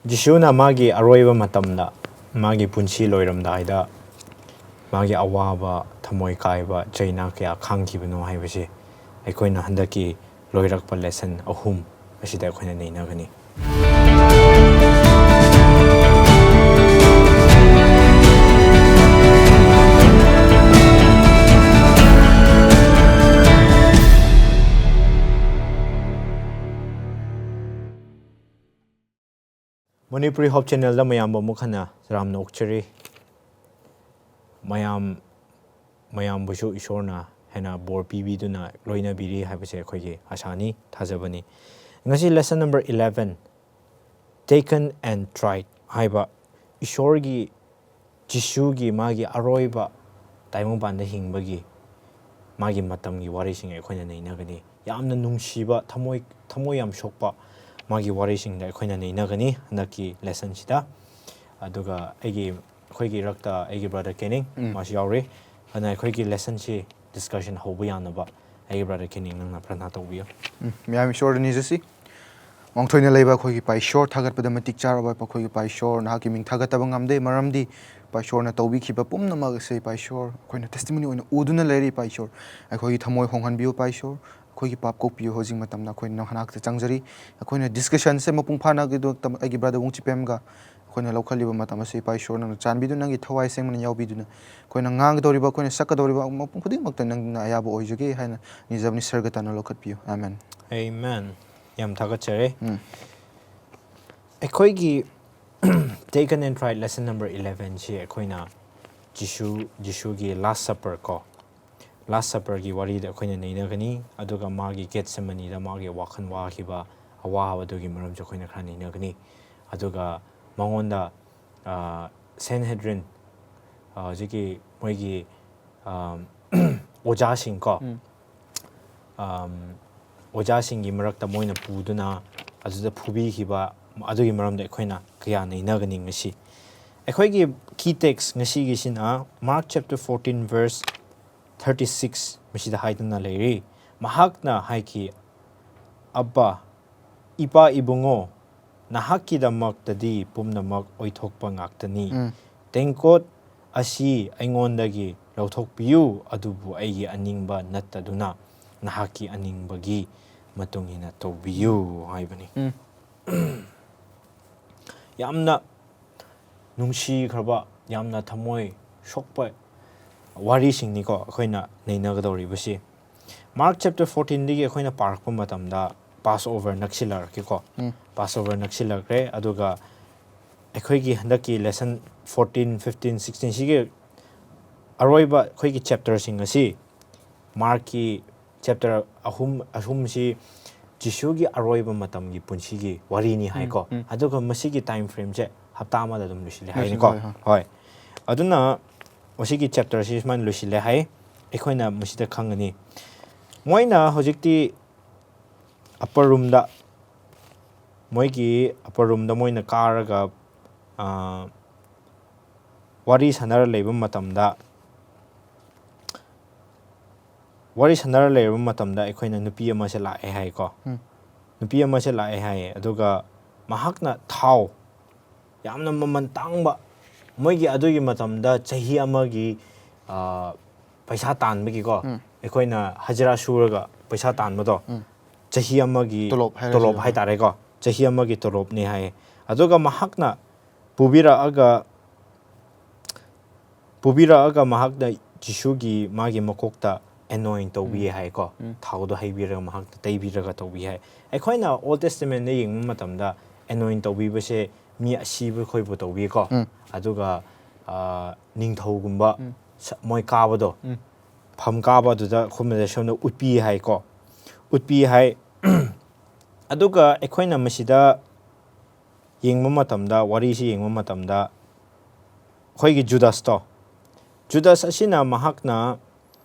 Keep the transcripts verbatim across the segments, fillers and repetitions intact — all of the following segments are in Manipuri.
ꯖꯤꯁꯨꯅ ꯃꯥꯒꯤ ꯑꯔꯣꯏꯕ ꯃꯇꯝꯗ, ꯃꯥꯒꯤ ꯄꯨꯟꯁꯤ ꯂꯣꯏꯔꯝꯗꯥꯏꯗ, ꯃꯥꯒꯤ ꯑꯋꯥꯕ, ꯊꯃꯣꯏ ꯀꯥꯏꯕ, ꯆꯩꯅꯥ ꯀꯌꯥ ꯈꯥꯡꯈꯤꯕꯅꯣ ꯍꯥꯏꯕꯁꯤ ꯑꯩꯈꯣꯏꯅ ꯍꯟꯗꯛꯀꯤ ꯂꯣꯏꯔꯛꯄ lesson ꯑꯍꯨꯝ ꯑꯁꯤꯗ ꯑꯩꯈꯣꯏꯅ ꯅꯩꯅꯒꯅꯤ꯫ Manipuri Hope Channelꯗ ꯃꯌꯥꯝꯕꯨ ꯑꯃꯨꯛ ꯍꯟꯅ ꯇꯔꯥꯝꯅ ꯑꯣꯛꯆꯔꯤ꯫ ꯃꯌꯥꯝ, ꯃꯌꯥꯝꯕꯨꯁꯨ ꯏꯁꯣꯔꯅ ꯍꯦꯟꯅ ꯕꯣꯔ ꯄꯤꯕꯤꯗꯨꯅ ꯂꯣꯏꯅꯕꯤꯔꯤ ꯍꯥꯏꯕꯁꯦ ꯑꯩꯈꯣꯏꯒꯤ ꯑꯁꯥꯅꯤ, ꯊꯥꯖꯕꯅꯤ꯫ ꯉꯁꯤ lesson number eleven, Taken and Tried ꯍꯥꯏꯕ ꯏꯁꯣꯔꯒꯤ, ꯖꯤꯁꯨꯒꯤ ꯃꯥꯒꯤ ꯑꯔꯣꯏꯕ ꯇꯥꯏꯕꯪꯄꯥꯟꯗ ꯍꯤꯡꯕꯒꯤ ꯃꯥꯒꯤ ꯃꯇꯝꯒꯤ ꯋꯥꯔꯤꯁꯤꯡ ꯑꯩꯈꯣꯏꯅ ꯅꯩꯅꯒꯅꯤ꯫ ꯌꯥꯝꯅ ꯅꯨꯡꯁꯤꯕ, ꯊꯃꯣꯏ, ꯊꯃꯣꯏ ꯌꯥꯝ ꯁꯣꯛꯄ ꯃꯥꯒꯤ ꯋꯥꯔꯤꯁꯤꯡꯗ ꯑꯩꯈꯣꯏꯅ ꯅꯩꯅꯒꯅꯤ ꯍꯟꯗꯛꯀꯤ lessonꯁꯤꯗ꯫ ꯑꯗꯨꯒ ꯑꯩꯒꯤ, ꯑꯩꯈꯣꯏꯒꯤ ꯏꯔꯛꯇ ꯑꯩꯒꯤ brother ꯀꯦꯅꯤꯡ, ꯎꯝ꯫ ꯃꯥꯁꯨ ꯌꯥꯎꯔꯤ꯫ ꯑꯗꯨꯅ ꯑꯩꯈꯣꯏꯒꯤ lessonꯁꯤ discussion ꯍꯧꯕ ꯌꯥꯅꯕ ꯑꯩꯒꯤ brother ꯀꯦꯅꯤꯡ, ꯅꯪꯅ ꯄ꯭ꯔꯊꯅꯥ ꯇꯧꯕꯤꯌꯨ꯫ ꯎꯝ, ꯃꯌꯥꯝ ꯏꯁꯣꯔꯗ ꯅꯤꯖꯁꯤ꯫ ꯃꯥꯡꯊꯣꯏꯅ ꯂꯩꯕ ꯑꯩꯈꯣꯏꯒꯤ ꯄꯥꯏꯁꯣꯔ, ꯊꯥꯒꯠꯄꯗ ꯃꯇꯤꯛ ꯆꯥꯔꯕ ꯑꯩꯈꯣꯏꯒꯤ ꯄꯥꯏꯁꯣꯔ, ꯅꯍꯥꯛꯀꯤ ꯃꯤꯡ ꯊꯥꯒꯠꯇꯕ ꯉꯝꯗꯦ, ꯃꯔꯝꯗꯤ ꯄꯥꯏꯁꯣꯔꯅ ꯇꯧꯕꯤꯈꯤꯕ ꯄꯨꯝꯅꯃꯛ ꯑꯁꯦ ꯄꯥꯏꯁꯣꯔ ꯑꯩꯈꯣꯏꯅ testimony ꯑꯣꯏꯅ ꯎꯗꯨꯅ ꯂꯩꯔꯤ꯫ ꯄꯥꯏꯁꯣꯔ, ꯑꯩꯈꯣꯏꯒꯤ ꯊꯃꯣꯏ ꯍꯣꯡꯍꯟꯕꯤꯌꯨ ꯄꯥꯏꯁꯣꯔ, ꯑꯩꯈꯣꯏꯒꯤ ꯄꯥꯞ ꯀꯣꯛꯄꯤꯌꯨ꯫ ꯍꯧꯖꯤꯛ ꯃꯇꯝꯗ ꯑꯩꯈꯣꯏꯅ ꯅꯍꯥꯛꯇ ꯆꯪꯖꯔꯤ꯫ ꯑꯩꯈꯣꯏꯅ discussionꯁꯦ ꯃꯄꯨꯡ ꯐꯥꯅꯕꯒꯤꯗꯃꯛꯇ ꯑꯩꯒꯤ brother ꯋꯨꯡ ꯆꯤꯄꯦꯝꯒ ꯑꯩꯈꯣꯏꯅ ꯂꯧꯈꯠꯂꯤꯕ ꯃꯇꯝ ꯑꯁꯤ ꯄꯥꯏꯁꯣꯔ ꯅꯪꯅ ꯆꯥꯟꯕꯤꯗꯨꯅ ꯅꯪꯒꯤ ꯊꯋꯥꯏ ꯑꯁꯦꯡꯕꯅ ꯌꯥꯎꯕꯤꯗꯨꯅ ꯑꯩꯈꯣꯏꯅ ꯉꯥꯡꯒꯗꯧꯔꯤꯕ, ꯑꯩꯈꯣꯏꯅ ꯁꯛꯀꯗꯧꯔꯤꯕ ꯃꯐꯝ ꯈꯨꯗꯤꯡꯃꯛꯇ ꯅꯪꯅ ꯑꯌꯥꯕ ꯑꯣꯏꯖꯒꯦ ꯍꯥꯏꯅ ꯅꯤꯖꯕꯅꯤ꯫ ꯁꯔꯒ ꯇꯥꯅ ꯂꯧꯈꯠꯄꯤꯌꯨ꯫ Amen꯫ Amen꯫ ꯌꯥꯝ ꯊꯥꯒꯠꯆꯔꯤ꯫ ꯎꯝ꯫ ꯑꯩꯈꯣꯏꯒꯤ Taken and Tried lesson number elevenꯁꯤ ꯑꯩꯈꯣꯏꯅ ꯖꯤꯁꯨ, ꯖꯤꯁꯨꯒꯤ Last Supper ꯀꯣ, Last Supperꯒꯤ ꯋꯥꯔꯤꯗ ꯑꯩꯈꯣꯏꯅ ꯅꯩꯅꯒꯅꯤ꯫ ꯑꯗꯨꯒ ꯃꯥꯒꯤ ꯒꯦꯠꯁꯦꯃꯅꯤꯗ ꯃꯥꯒꯤ ꯋꯥꯈꯜ ꯋꯥꯈꯤꯕ, ꯑꯋꯥꯕꯗꯨꯒꯤ ꯃꯔꯝꯁꯨ ꯑꯩꯈꯣꯏꯅ ꯈꯔ ꯅꯩꯅꯒꯅꯤ꯫ ꯑꯗꯨꯒ ꯃꯉꯣꯟꯗ, ꯑ, ꯁꯦꯟꯍꯦꯗ꯭ꯔꯤꯟ, ꯑ, ꯍꯧꯖꯤꯛꯀꯤ ꯃꯣꯏꯒꯤ, ꯑ, ꯑꯣꯖꯥꯁꯤꯡ ꯀꯣ, ꯎꯝ꯫ ꯑꯝ, ꯑꯣꯖꯥꯁꯤꯡꯒꯤ ꯃꯔꯛꯇ ꯃꯣꯏꯅ ꯄꯨꯗꯨꯅ ꯑꯗꯨꯗ ꯐꯨꯕꯤꯈꯤꯕ, ꯑꯗꯨꯒꯤ ꯃꯔꯝꯗ ꯑꯩꯈꯣꯏꯅ ꯀꯌꯥ ꯅꯩꯅꯒꯅꯤ ꯉꯁꯤ? ꯑꯩꯈꯣꯏꯒꯤ key text ꯉꯁꯤꯒꯤꯁꯤꯅ Mark chapter fourteen verse thirty six, ꯃꯁꯤꯗ ꯍꯥꯏꯗꯨꯅ ꯂꯩꯔꯤ꯫ ꯃꯍꯥꯛꯅ ꯍꯥꯏꯈꯤ, "ꯑꯕ꯭ꯕꯥ, ꯏꯄꯥ ꯏꯕꯨꯡꯉꯣ, ꯅꯍꯥꯛꯀꯤꯗꯃꯛꯇꯗꯤ ꯄꯨꯝꯅꯃꯛ ꯑꯣꯏꯊꯣꯛꯄ ꯉꯥꯛꯇꯅꯤ꯫ ꯎꯝ꯫ ꯇꯦꯡꯀꯣꯠ ꯑꯁꯤ ꯑꯩꯉꯣꯟꯗꯒꯤ ꯂꯧꯊꯣꯛꯄꯤꯌꯨ, ꯑꯗꯨꯕꯨ ꯑꯩꯒꯤ ꯑꯅꯤꯡꯕ ꯅꯠꯇꯗꯨꯅ ꯅꯍꯥꯛꯀꯤ ꯑꯅꯤꯡꯕꯒꯤ ꯃꯇꯨꯡ ꯏꯟꯅ ꯇꯧꯕꯤꯌꯨ ꯍꯥꯏꯕꯅꯤ꯫ ꯎꯝ꯫ ꯌꯥꯝꯅ ꯅꯨꯡꯁꯤꯈ꯭ꯔꯕ, ꯌꯥꯝꯅ ꯊꯃꯣꯏ ꯁꯣꯛꯄ ꯋꯥꯔꯤꯁꯤꯡꯅꯤꯀꯣ ꯑꯩꯈꯣꯏꯅ ꯅꯩꯅꯒꯗꯧꯔꯤꯕꯁꯤ꯫ Mark chapter fourteen ꯗꯒꯤ ꯑꯩꯈꯣꯏꯅ ꯄꯥꯔꯛꯄ ꯃꯇꯝꯗ Passover ꯅꯛꯁꯤꯜꯂꯛꯂꯦꯀꯣ꯫ ꯎꯝ꯫ Passover ꯅꯛꯁꯤꯜꯂꯛꯈ꯭ꯔꯦ, ꯑꯗꯨꯒ ꯑꯩꯈꯣꯏꯒꯤ ꯍꯟꯗꯛꯀꯤ lesson fourteen, fifteen, sixteen ꯁꯤꯒꯤ ꯑꯔꯣꯏꯕ ꯑꯩꯈꯣꯏꯒꯤ chapter ꯁꯤꯡ ꯑꯁꯤ, Mark ꯀꯤ chapter ꯑꯍꯨꯝ, ꯑꯍꯨꯝꯁꯤ ꯖꯤꯁꯨꯒꯤ ꯑꯔꯣꯏꯕ ꯃꯇꯝꯒꯤ ꯄꯨꯟꯁꯤꯒꯤ ꯋꯥꯔꯤꯅꯤ ꯎꯝ, ꯍꯥꯏꯀꯣ꯫ ꯎꯝ꯫ ꯑꯗꯨꯒ ꯃꯁꯤꯒꯤ time frame ꯁꯦ ꯍꯞꯇꯥ ꯑꯃꯗ ꯑꯗꯨꯝ ꯂꯣꯏꯁꯤꯜꯂꯦ ꯂꯣꯏꯁꯤꯜꯂꯦ, ꯍꯥꯏꯅꯤꯀꯣ꯫ ꯍꯣꯏ, ꯍꯣꯏ꯫ ꯍꯣꯏ꯫ ꯑꯗꯨꯅ ꯃꯁꯤꯒꯤ chapter ꯁꯤ ꯁꯨꯃꯥꯏꯅ ꯂꯣꯏꯁꯤꯜꯂꯦ ꯍꯥꯏ꯫ ꯑꯩꯈꯣꯏꯅ ꯃꯁꯤꯗ ꯈꯪꯒꯅꯤ꯫ ꯃꯣꯏꯅ ꯍꯧꯖꯤꯛꯇꯤ upper room ꯗ, ꯃꯣꯏꯒꯤ upper room ꯗ ꯃꯣꯏꯅ ꯀꯥꯔꯒ, ꯑꯥ, ꯋꯥꯔꯤ ꯁꯥꯟꯅꯔ ꯂꯩꯕ ꯃꯇꯝꯗ, ꯋꯥꯔꯤ ꯁꯥꯟꯅꯔ ꯂꯩꯔꯕ ꯃꯇꯝꯗ ꯑꯩꯈꯣꯏꯅ ꯅꯨꯄꯤ ꯑꯃꯁꯦ ꯂꯥꯛꯑꯦ ꯍꯥꯏꯀꯣ꯫ ꯎꯝ꯫ ꯅꯨꯄꯤ ꯑꯃꯁꯦ ꯂꯥꯛꯑꯦ ꯍꯥꯏꯌꯦ, ꯑꯗꯨꯒ ꯃꯍꯥꯛꯅ ꯊꯥꯎ, ꯌꯥꯝꯅ ꯃꯃꯜ ꯇꯥꯡꯕ, ꯃꯣꯏꯒꯤ ꯑꯗꯨꯒꯤ ꯃꯇꯝꯗ ꯆꯍꯤ ꯑꯃꯒꯤ, ꯑ, ꯄꯩꯁꯥ ꯇꯥꯟꯕꯒꯤꯀꯣ, ꯎꯝ꯫ ꯑꯩꯈꯣꯏꯅ ꯍꯖꯤꯔꯥ ꯁꯨꯔꯒ ꯄꯩꯁꯥ ꯇꯥꯟꯕꯗꯣ, ꯎꯝ꯫ ꯆꯍꯤ ꯑꯃꯒꯤ ꯇꯣꯂꯣꯞ ꯍꯥꯏꯔꯁꯤꯅꯦ, ꯇꯣꯂꯣꯞ ꯍꯣꯏ꯫ ꯍꯥꯏꯇꯥꯔꯦꯀꯣ, ꯆꯍꯤ ꯑꯃꯒꯤ ꯇꯣꯂꯣꯞꯅꯤ ꯍꯥꯏꯌꯦ꯫ ꯑꯗꯨꯒ ꯃꯍꯥꯛꯅ ꯄꯨꯕꯤꯔꯛꯑꯒ, ꯄꯨꯕꯤꯔꯛꯑꯒ ꯃꯍꯥꯛꯅ ꯖꯤꯁꯨꯒꯤ ꯃꯥꯒꯤ ꯃꯀꯣꯛꯇ anoint ꯇꯧꯕꯤꯌꯦ ꯎꯝ꯫ ꯍꯥꯏꯀꯣ꯫ ꯎꯝ꯫ ꯊꯥꯎꯗꯣ ꯍꯩꯕꯤꯔꯒ ꯃꯍꯥꯛꯇ ꯇꯩꯕꯤꯔꯒ ꯇꯧꯕꯤ ꯍꯥꯏ꯫ ꯑꯩꯈꯣꯏꯅ Old Testament ꯗ ꯌꯦꯡꯕ ꯃꯇꯝꯗ anoint ꯇꯧꯕꯤꯕꯁꯦ ꯃꯤ ꯑꯁꯤꯕ ꯈꯣꯏꯕꯨ ꯇꯧꯕꯤꯀꯣ꯫ ꯎꯝ꯫ ꯑꯗꯨꯒ, ꯑ, ꯅꯤꯡꯊꯧꯒꯨꯝꯕ ꯎꯝ꯫ ꯁ-, ꯃꯣꯏ ꯀꯥꯕꯗꯣ, ꯎꯝ꯫ ꯐꯝ ꯀꯥꯕ ꯑꯗꯨꯗ ꯈꯨꯝꯕꯗ ꯁꯣꯝꯗ ꯎꯠꯄꯤ ꯍꯥꯏꯀꯣ꯫ ꯎꯠꯄꯤ ꯍꯥꯏ꯫ ꯑꯗꯨꯒ ꯑꯩꯈꯣꯏꯅ ꯃꯁꯤꯗ ꯌꯦꯡꯕ ꯃꯇꯝꯗ, ꯋꯥꯔꯤꯁꯤ ꯌꯦꯡꯕ ꯃꯇꯝꯗ, ꯑꯩꯈꯣꯏꯒꯤ ꯖꯨꯗꯥꯁꯇꯣ, ꯖꯨꯗꯥꯁ ꯑꯁꯤꯅ ꯃꯍꯥꯛꯅ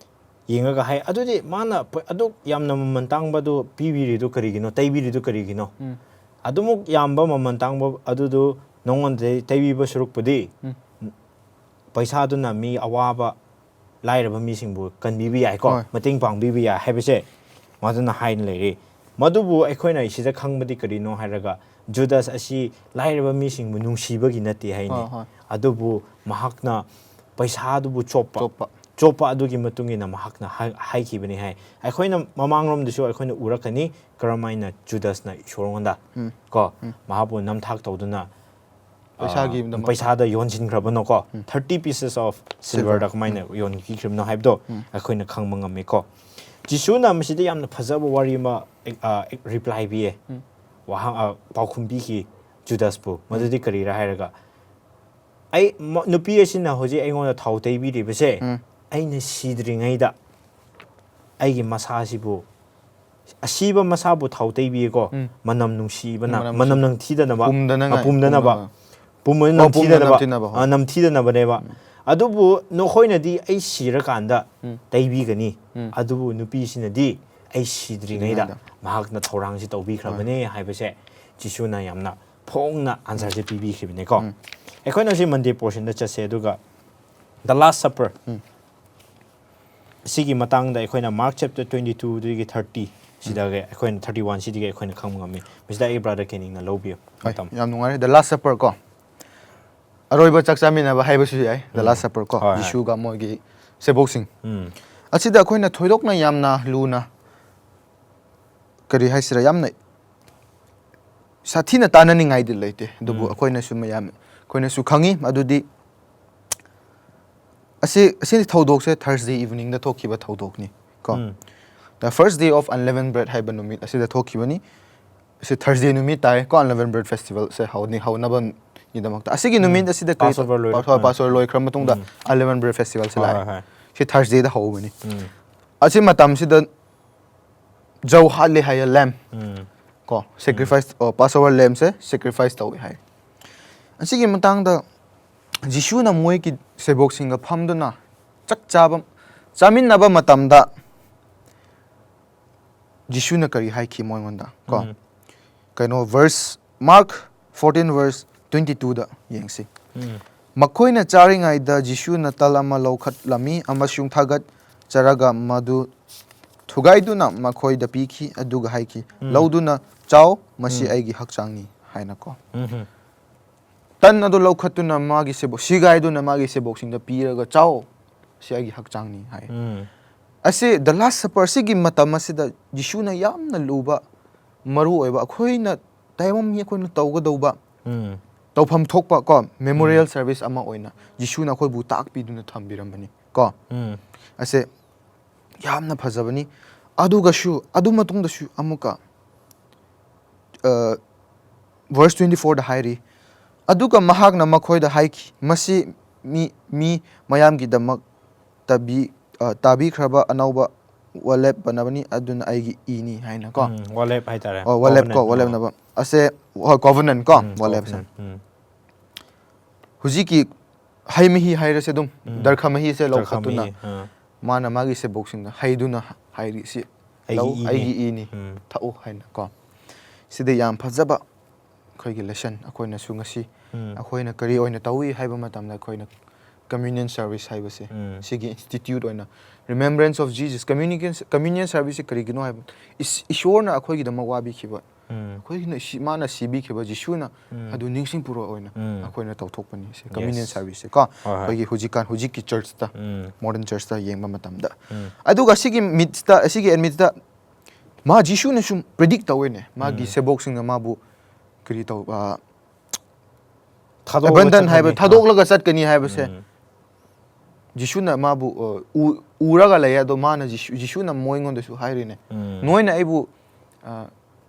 ꯌꯦꯡꯉꯒ ꯍꯥꯏ, "ꯑꯗꯨꯗꯤ ꯃꯥꯅ ꯄ-, ꯑꯗꯨꯛ ꯌꯥꯝꯅ ꯃꯃꯜ ꯇꯥꯡꯕꯗꯨ ꯄꯤꯕꯤꯔꯤꯗꯨ ꯀꯔꯤꯒꯤꯅꯣ, ꯇꯩꯕꯤꯔꯤꯗꯨ ꯀꯔꯤꯒꯤꯅꯣ? ꯎꯝ꯫ ꯑꯗꯨꯃꯨꯛ ꯌꯥꯝꯕ ꯃꯃꯜ ꯇꯥꯡꯕ ꯑꯗꯨꯗꯨ ꯅꯉꯣꯟꯗ ꯇꯩꯕꯤꯕ ꯁꯔꯨꯛꯄꯨꯗꯤ, ꯎꯝ꯫ ꯄꯩꯁꯥꯗꯨꯅ ꯃꯤ ꯑꯋꯥꯕ, ꯂꯥꯏꯔꯕ ꯃꯤꯁꯤꯡꯕꯨ ꯀꯟꯕꯤꯕ ꯌꯥꯏꯀꯣ, ꯍꯣꯏ꯫ ꯃꯇꯦꯡ ꯄꯥꯡꯕꯤꯕ ꯌꯥꯏ" ꯍꯥꯏꯕꯁꯦ ꯃꯗꯨꯅ ꯍꯥꯏꯅ ꯂꯩꯔꯤ꯫ ꯃꯗꯨꯕꯨ ꯑꯩꯈꯣꯏꯅ ꯁꯤꯗ ꯈꯪꯕꯗꯤ ꯀꯔꯤꯅꯣ ꯍꯥꯏꯔꯒ, ꯖꯨꯗꯥꯁ ꯑꯁꯤ ꯂꯥꯏꯔꯕ ꯃꯤꯁꯤꯡꯕꯨ ꯅꯨꯡꯁꯤꯕꯒꯤ ꯅꯠꯇꯦ ꯍꯥꯏꯅꯤ꯫ ꯍꯣꯏ, ꯍꯣꯏ꯫ ꯑꯗꯨꯕꯨ ꯃꯍꯥꯛꯅ ꯄꯩꯁꯥꯗꯨꯕꯨ ꯆꯣꯞꯄ ꯆꯣꯞꯄ꯫ ꯆꯣꯞꯄ ꯑꯗꯨꯒꯤ ꯃꯇꯨꯡ ꯏꯟꯅ ꯃꯍꯥꯛꯅ ꯍꯥꯏ- ꯍꯥꯏꯈꯤꯕꯅꯤ ꯍꯥꯏ꯫ ꯑꯩꯈꯣꯏꯅ ꯃꯃꯥꯡꯂꯣꯝꯗꯁꯨ ꯑꯩꯈꯣꯏꯅ ꯎꯔꯛꯀꯅꯤ, ꯀꯔꯝꯍꯥꯏꯅ ꯖꯨꯗꯥꯁꯅ ꯏꯁꯣꯔꯉꯣꯟꯗ ꯎꯝ꯫ ꯀꯣ ꯎꯝ꯫ ꯃꯍꯥꯛꯄꯨ ꯅꯝꯊꯥꯛ ꯇꯧꯗꯨꯅ ꯄꯩꯁꯥꯒꯤ ꯑ, ꯗꯃꯛꯇ꯫ ꯄꯩꯁꯥꯗ ꯌꯣꯟꯁꯤꯟꯈ꯭ꯔꯕꯅꯣꯀꯣ꯫ ꯎꯝ꯫ Thirty pieces of Silver. Silverꯗ ꯀꯃꯥꯏꯅ ꯌꯣꯟꯈꯤꯈ꯭ꯔꯤꯕꯅꯣ ꯍꯥꯏꯕꯗꯣ ꯎꯝ꯫ ꯑꯩꯈꯣꯏꯅ ꯈꯪꯕ ꯉꯝꯃꯤꯀꯣ꯫ ꯖꯤꯁꯨꯅ ꯃꯁꯤꯗ ꯌꯥꯝꯅ ꯐꯖꯕ ꯋꯥꯔꯤ ꯑꯃ ꯑ, reply ꯄꯤꯌꯦ꯫ ꯎꯝ꯫ ꯋꯥꯍꯪ ꯑ, ꯄꯥꯎꯈꯨꯝ ꯄꯤꯈꯤ ꯖꯨꯗꯥꯁꯄꯨ꯫ ꯃꯗꯨꯗꯤ ꯀꯔꯤꯔꯥ ꯍꯥꯏꯔꯒ, ꯑꯩ ꯃ- ꯅꯨꯄꯤ ꯑꯁꯤꯅ ꯍꯧꯖꯤꯛ ꯑꯩꯉꯣꯟꯗ ꯊꯥꯎ ꯇꯩꯕꯤꯔꯤꯕꯁꯦ ꯎꯝ꯫ ꯑꯩꯅ ꯁꯤꯗ꯭ꯔꯤꯉꯩꯗ ꯑꯩꯒꯤ ꯃꯁꯥꯁꯤꯕꯨ, ꯑꯁꯤꯕ ꯃꯁꯥꯕꯨ ꯊꯥꯎ ꯇꯩꯕꯤꯌꯦꯀꯣ꯫ ꯎꯝ꯫ ꯃꯅꯝ ꯅꯨꯡꯁꯤꯕꯅ, ꯃꯅꯝ ꯃꯅꯝ ꯅꯨꯡꯁꯤ- ꯅꯝꯊꯤꯗꯅꯕ, ꯄꯨꯝꯗꯅꯉꯥꯏ, ꯄꯨꯝꯗꯅꯕ, ꯄꯨꯝꯗꯅꯕ꯫ ꯄꯨꯝꯕ ꯑꯣ, ꯄꯨꯝꯗ ꯅꯝꯊꯤꯗꯅꯕ, ꯅꯝꯊꯤꯅꯕ, ꯍꯣꯏ꯫ ꯑ, ꯅꯝꯊꯤꯗꯅꯕꯅꯦꯕ꯫ ꯑꯗꯨꯕꯨ ꯅꯈꯣꯏꯅꯗꯤ ꯑꯩ ꯁꯤꯔꯀꯥꯟꯗ ꯎꯝ꯫ ꯇꯩꯕꯤꯒꯅꯤ꯫ ꯎꯝ꯫ ꯑꯗꯨꯕꯨ ꯅꯨꯄꯤꯁꯤꯅꯗꯤ ꯑꯩ ꯁꯤꯗ꯭ꯔꯤꯉꯩꯗ ꯁꯤꯗ꯭ꯔꯤꯉꯩꯗ꯫ ꯃꯍꯥꯛꯅ ꯊꯧꯔꯥꯡꯁꯤ ꯇꯧꯕꯤꯈ꯭ꯔꯕꯅꯦ ꯍꯥꯏꯕꯁꯦ ꯖꯤꯁꯨꯅ ꯌꯥꯝꯅ ꯐꯣꯡꯅ answerꯁꯦ ꯄꯤꯕꯤꯈꯤꯕꯅꯦꯀꯣ꯫ ꯎꯝ꯫ ꯑꯩꯈꯣꯏꯅ ꯍꯧꯖꯤꯛ Monday portionꯗ ꯆꯠꯁꯦ, ꯑꯗꯨꯒ the Last Supper ꯎꯝ꯫ ꯁꯤꯒꯤ ꯃꯇꯥꯡꯗ ꯑꯩꯈꯣꯏꯅ Mark chapter twenty twoꯗꯒꯤ thirty ꯁꯤꯗꯒꯤ ꯑꯩꯈꯣꯏꯅ thirty one ꯁꯤꯗꯒꯤ ꯑꯩꯈꯣꯏꯅ ꯈꯪꯕ ꯉꯝꯃꯤ꯫ ꯃꯁꯤꯗ ꯑꯩ brother ꯀꯦꯅꯤꯡꯅ ꯂꯧꯕꯤꯌꯨ ꯍꯣꯏ, ꯃꯇꯝ꯫ ꯌꯥꯝ ꯅꯨꯡꯉꯥꯏꯔꯦ꯫ The Last Supper ꯀꯣ, ꯑꯔꯣꯏꯕ ꯆꯥꯛ ꯆꯥꯃꯤꯟꯅꯕ ꯍꯥꯏꯕꯁꯨ ꯌꯥꯏ꯫ The Last Supper ꯀꯣ, ꯍꯣꯏ, ꯍꯣꯏ꯫ ꯖꯤꯁꯨꯒ ꯃꯣꯏꯒꯤ ꯁꯦꯕꯣꯛꯁꯤꯡ꯫ ꯎꯝ꯫ ꯑꯁꯤꯗ ꯑꯩꯈꯣꯏꯅ ꯊꯣꯏꯗꯣꯛꯅ ꯌꯥꯝꯅ ꯂꯨꯅ, ꯀꯔꯤ ꯍꯥꯏꯁꯤꯔꯥ, ꯌꯥꯝꯅ ꯁꯥꯊꯤꯅ ꯇꯥꯟꯅꯅꯤꯡꯉꯥꯏꯗꯤ ꯂꯩꯇꯦ꯫ ꯑꯗꯨꯕꯨ ꯎꯝ꯫ ꯑꯩꯈꯣꯏꯅꯁꯨ ꯃꯌꯥꯝ, ꯑꯩꯈꯣꯏꯅꯁꯨ ꯈꯪꯉꯤ꯫ ꯑꯗꯨꯗꯤ ꯑꯁꯤ, ꯑꯁꯤ ꯊꯧꯗꯣꯛꯁꯦ Thursday eveningꯗ ꯊꯣꯛꯈꯤꯕ ꯊꯧꯗꯣꯛꯅꯤ ꯀꯣ꯫ ꯎꯝ꯫ The first day of unleavened bread ꯍꯥꯏꯕ ꯅꯨꯃꯤꯠ ꯑꯁꯤꯗ ꯊꯣꯛꯈꯤꯕꯅꯤ꯫ ꯑꯁꯤ Thursday ꯅꯨꯃꯤꯠ ꯇꯥꯏ ꯀꯣ, unleavened bread festivalꯁꯦ ꯍꯧꯅꯤ, ꯍꯧꯅꯕꯒꯤꯗꯃꯛꯇ꯫ ꯑꯁꯤꯒꯤ ꯅꯨꯃꯤꯠ ꯑꯁꯤꯗ ꯀꯔꯤ Passover ꯂꯣꯏꯔ-, Passover, ꯎꯝ꯫ Passover ꯂꯣꯏꯈ꯭ꯔ ꯃꯇꯨꯡꯗ ꯎꯝ꯫ unleavened bread festivalꯁꯦ ꯍꯣꯏ, ꯂꯥꯛꯑꯦ꯫ ꯍꯣꯏ, ꯍꯣꯏ꯫ ꯁꯤ Thursdayꯗ ꯍꯧꯕꯅꯤ꯫ ꯎꯝ꯫ ꯑꯁꯤ ꯃꯇꯝꯁꯤꯗ ꯖꯧ ꯍꯥꯠꯂꯦ ꯍꯥꯏꯌꯦ, lamb꯫ ꯎꯝ꯫ ꯀꯣ, sacrifice, ꯑꯣ, Passover lambꯁꯦ sacrifice ꯇꯧꯋꯦ ꯍꯥꯏ꯫ ꯑꯁꯤꯒꯤ ꯃꯇꯥꯡꯗ ꯖꯤꯁꯨꯅ ꯃꯣꯏꯒꯤ ꯁꯦꯕꯣꯛꯁꯤꯡꯒ ꯐꯝꯗꯨꯅ ꯆꯥꯛ ꯆꯥꯕ, ꯆꯥꯃꯤꯟꯅꯕ ꯃꯇꯝꯗ ꯖꯤꯁꯨꯅ ꯀꯔꯤ ꯍꯥꯏꯈꯤ ꯃꯣꯏꯉꯣꯟꯗ ꯀꯣ? ꯎꯝ꯫ ꯀꯩꯅꯣ, verse, Mark fourteen verse twenty twoꯗ ꯌꯦꯡꯁꯤ꯫ ꯎꯝ꯫ ꯃꯈꯣꯏꯅ ꯆꯥꯔꯤꯉꯩꯗ ꯖꯤꯁꯨꯅ ꯇꯜ ꯑꯃ ꯂꯧꯈꯠꯂꯝꯃꯤ ꯑꯃꯁꯨꯡ ꯊꯥꯒꯠꯆꯔꯒ ꯃꯗꯨ ꯊꯨꯒꯥꯏꯗꯨꯅ ꯃꯈꯣꯏꯗ ꯄꯤꯈꯤ, ꯑꯗꯨꯒ ꯍꯥꯏꯈꯤ, ꯎꯝ꯫ "ꯂꯧꯗꯨꯅ ꯆꯥꯎ, ꯃꯁꯤ ꯎꯝ꯫ ꯑꯩꯒꯤ ꯍꯛꯆꯥꯡꯅꯤ" ꯍꯥꯏꯅꯀꯣ꯫ ꯎꯝ ꯇꯟ ꯑꯗꯨ ꯂꯧꯈꯠꯇꯨꯅ ꯃꯥꯒꯤ ꯁꯦꯕꯣꯛ ꯁꯤꯒꯥꯏꯗꯨꯅ ꯃꯥꯒꯤ ꯁꯦꯕꯣꯛꯁꯤꯡꯗ ꯄꯤꯔꯒ, "ꯆꯥꯎ, ꯁꯤ ꯑꯩꯒꯤ ꯍꯛꯆꯥꯡꯅꯤ" ꯍꯥꯏ꯫ ꯎꯝ ꯑꯁꯤ ꯗ ꯂꯥꯁ ꯁꯄꯔꯁꯤꯒꯤ ꯃꯇꯝ ꯑꯁꯤꯗ ꯖꯤꯁꯨꯅ ꯌꯥꯝꯅ ꯂꯨꯕ, ꯃꯔꯨ ꯑꯣꯏꯕ, ꯑꯩꯈꯣꯏꯅ ꯇꯥꯏꯕꯪ ꯃꯤ ꯑꯩꯈꯣꯏꯅ ꯇꯧꯒꯗꯧꯕ, ꯎꯝ ꯇꯧꯐꯝ ꯊꯣꯛꯄ ꯀꯣ, ꯃꯦꯃꯣꯔꯤꯌꯦꯜ ꯁꯔꯚꯤꯁ ꯑꯃ ꯑꯣꯏꯅ ꯖꯤꯁꯨꯅ ꯑꯩꯈꯣꯏꯕꯨ ꯇꯥꯛꯄꯤꯗꯨꯅ ꯊꯝꯕꯤꯔꯝꯕꯅꯤ ꯀꯣ꯫ ꯎꯝ ꯑꯁꯦ ꯌꯥꯝꯅ ꯐꯖꯕꯅꯤ꯫ ꯑꯗꯨꯒꯁꯨ, ꯑꯗꯨ ꯃꯇꯨꯡꯗꯁꯨ ꯑꯃꯨꯛꯀ ꯚꯔꯁ ꯇ꯭ꯋꯦꯟꯇꯤ ꯐꯣꯔꯗ ꯍꯥꯏꯔꯤ, "ꯑꯗꯨꯒ ꯃꯍꯥꯛꯅ ꯃꯈꯣꯏꯗ ꯍꯥꯏꯈꯤ, ꯃꯁꯤ ꯃꯤ, ꯃꯤ ꯃꯌꯥꯝꯒꯤꯗꯃꯛ ꯇꯥꯕꯤ-, ꯑ, ꯇꯥꯕꯤꯈ꯭ꯔꯕ ꯑꯅꯧꯕ ꯋꯥꯂꯦꯞꯄꯅꯕꯅꯤ, ꯑꯗꯨꯅ ꯑꯩꯒꯤ ꯏꯅꯤ" ꯍꯥꯏꯅ ꯀꯣ꯫ ꯎꯝ, ꯋꯥꯂꯦꯞ ꯍꯥꯏꯇꯥꯔꯦ꯫ ꯑꯣ, ꯋꯥꯂꯦꯞ ꯀꯣ, Covenant, ꯋꯥꯂꯦꯞꯅꯕ꯫ ꯑꯁꯦ, ꯍꯣꯏ, ꯀꯣꯚꯅꯟ ꯀꯣ, ꯎꯝ, ꯋꯥꯂꯦꯞꯁꯦ꯫ Covenant, ꯎꯝ꯫ ꯍꯧꯖꯤꯛꯀꯤ ꯍꯩ ꯃꯍꯤ ꯍꯥꯏꯔꯁꯦ ꯑꯗꯨꯝ, ꯎꯝ꯫ ꯗꯔꯈ ꯃꯍꯤꯁꯦ ꯗꯔꯈ ꯂꯧꯈꯠꯇꯨꯅ ꯃꯍꯤ, ꯑꯥ꯫ ꯃꯥꯅ ꯃꯥꯒꯤ ꯁꯦꯕꯣꯛꯁꯤꯡꯗ ꯍꯩꯗꯨꯅ ꯍꯥꯏꯔꯤ, "ꯁꯤ "ꯑꯩꯒꯤ ꯂꯧ, ꯏꯅꯤ"꯫ ꯑꯩꯒꯤ ꯏꯅꯤ, ꯎꯝ꯫ ꯊꯛꯎ" ꯍꯥꯏꯅ ꯀꯣ꯫ ꯁꯤꯗ ꯌꯥꯝ ꯐꯖꯕ ꯑꯩꯈꯣꯏꯒꯤ ꯂꯦꯁꯟ ꯑꯩꯈꯣꯏꯅꯁꯨ ꯉꯁꯤ ꯎꯝ꯫ ꯑꯩꯈꯣꯏꯅ ꯀꯔꯤ ꯑꯣꯏꯅ ꯇꯧꯏ ꯍꯥꯏꯕ ꯃꯇꯝꯗ, ꯑꯩꯈꯣꯏꯅ ꯀꯝꯃ꯭ꯌꯨꯅꯤꯌꯟ ꯁꯔꯚꯤꯁ ꯍꯥꯏꯕꯁꯦ, ꯎꯝ꯫ ꯁꯤꯒꯤ ꯏꯟꯁꯇꯤꯇ꯭ꯌꯨꯠ ꯑꯣꯏꯅ, Remembrance of Jesus, ꯀꯝꯃ꯭ꯌꯨꯅꯤꯀꯦꯟ-, ꯀꯝꯃ꯭ꯌꯨꯅꯤꯌꯟ ꯁꯔꯚꯤꯁꯁꯦ ꯀꯔꯤꯒꯤꯅꯣ ꯍꯥꯏꯕ, ꯏꯁ-, ꯏꯁꯣꯔꯅ ꯑꯩꯈꯣꯏꯒꯤꯗꯃꯛ ꯋꯥꯕꯤꯈꯤꯕ, ꯎꯝ꯫ ꯑꯩꯈꯣꯏꯒꯤꯅ ꯁꯤ-, ꯃꯥꯅ ꯁꯤꯕꯤꯈꯤꯕ, ꯖꯤꯁꯨꯅ ꯎꯝ꯫ ꯑꯗꯨ ꯅꯤꯡꯁꯤꯡ ꯄꯨꯔꯛꯑꯣ ꯑꯣꯏꯅ ꯎꯝ꯫ ꯑꯩꯈꯣꯏꯅ ꯇꯧꯊꯣꯛꯄꯅꯤ꯫ ꯁꯤ Yes. ꯀꯝꯃ꯭ꯌꯨꯅꯤꯌꯟ ꯁꯔꯚꯤꯁꯁꯦ ꯀꯣ, ꯍꯣꯏ, ꯍꯣꯏ꯫ ꯑꯩꯈꯣꯏꯒꯤ ꯍꯧꯖꯤꯛꯀꯥꯟ, ꯍꯧꯖꯤꯛꯀꯤ ꯆꯔꯆꯇ, ꯎꯝ꯫ ꯃꯣꯗꯔꯟ ꯆꯔꯆꯇ ꯌꯦꯡꯕ ꯃꯇꯝꯗ꯫ ꯎꯝ꯫ ꯑꯗꯨꯒ ꯁꯤꯒꯤ ꯃꯤꯠꯁꯇ, ꯁꯤꯒꯤ ꯑꯦꯠꯃꯤꯠꯁꯇ ꯃꯥ, ꯖꯤꯁꯨꯅ ꯁꯨꯝ ꯄ꯭ꯔꯤꯗꯤꯛ ꯇꯧꯋꯦꯅꯦ, ꯃꯥꯒꯤ ꯎꯝ꯫ ꯁꯦꯕꯣꯛꯁꯤꯡꯅ ꯃꯥꯕꯨ ꯀꯔꯤ ꯇꯧ-, ꯑ, ꯊꯥꯗꯣꯛꯑꯒ ꯑꯦꯕꯟꯗꯟ ꯍꯥꯏꯕ, ꯆꯠꯈ꯭ꯔꯅꯤ꯫ ꯊꯥꯗꯣꯛꯂꯒ ꯆꯠꯀꯅꯤ ꯍꯥꯏꯕꯁꯦ꯫ ꯎꯝ꯫ ꯖꯤꯁꯨꯅ ꯃꯥꯕꯨ, ꯑ, ꯎ-, ꯎꯔꯒ ꯂꯩꯌꯦ, ꯑꯗꯣ ꯃꯥꯅ ꯖꯤꯁꯨ, ꯖꯤꯁꯨꯅ ꯃꯣꯏꯉꯣꯟꯗꯁꯨ ꯍꯥꯏꯔꯤꯅꯦ, ꯎꯝ꯫ "ꯅꯣꯏꯅ ꯑꯩꯕꯨ, ꯑ,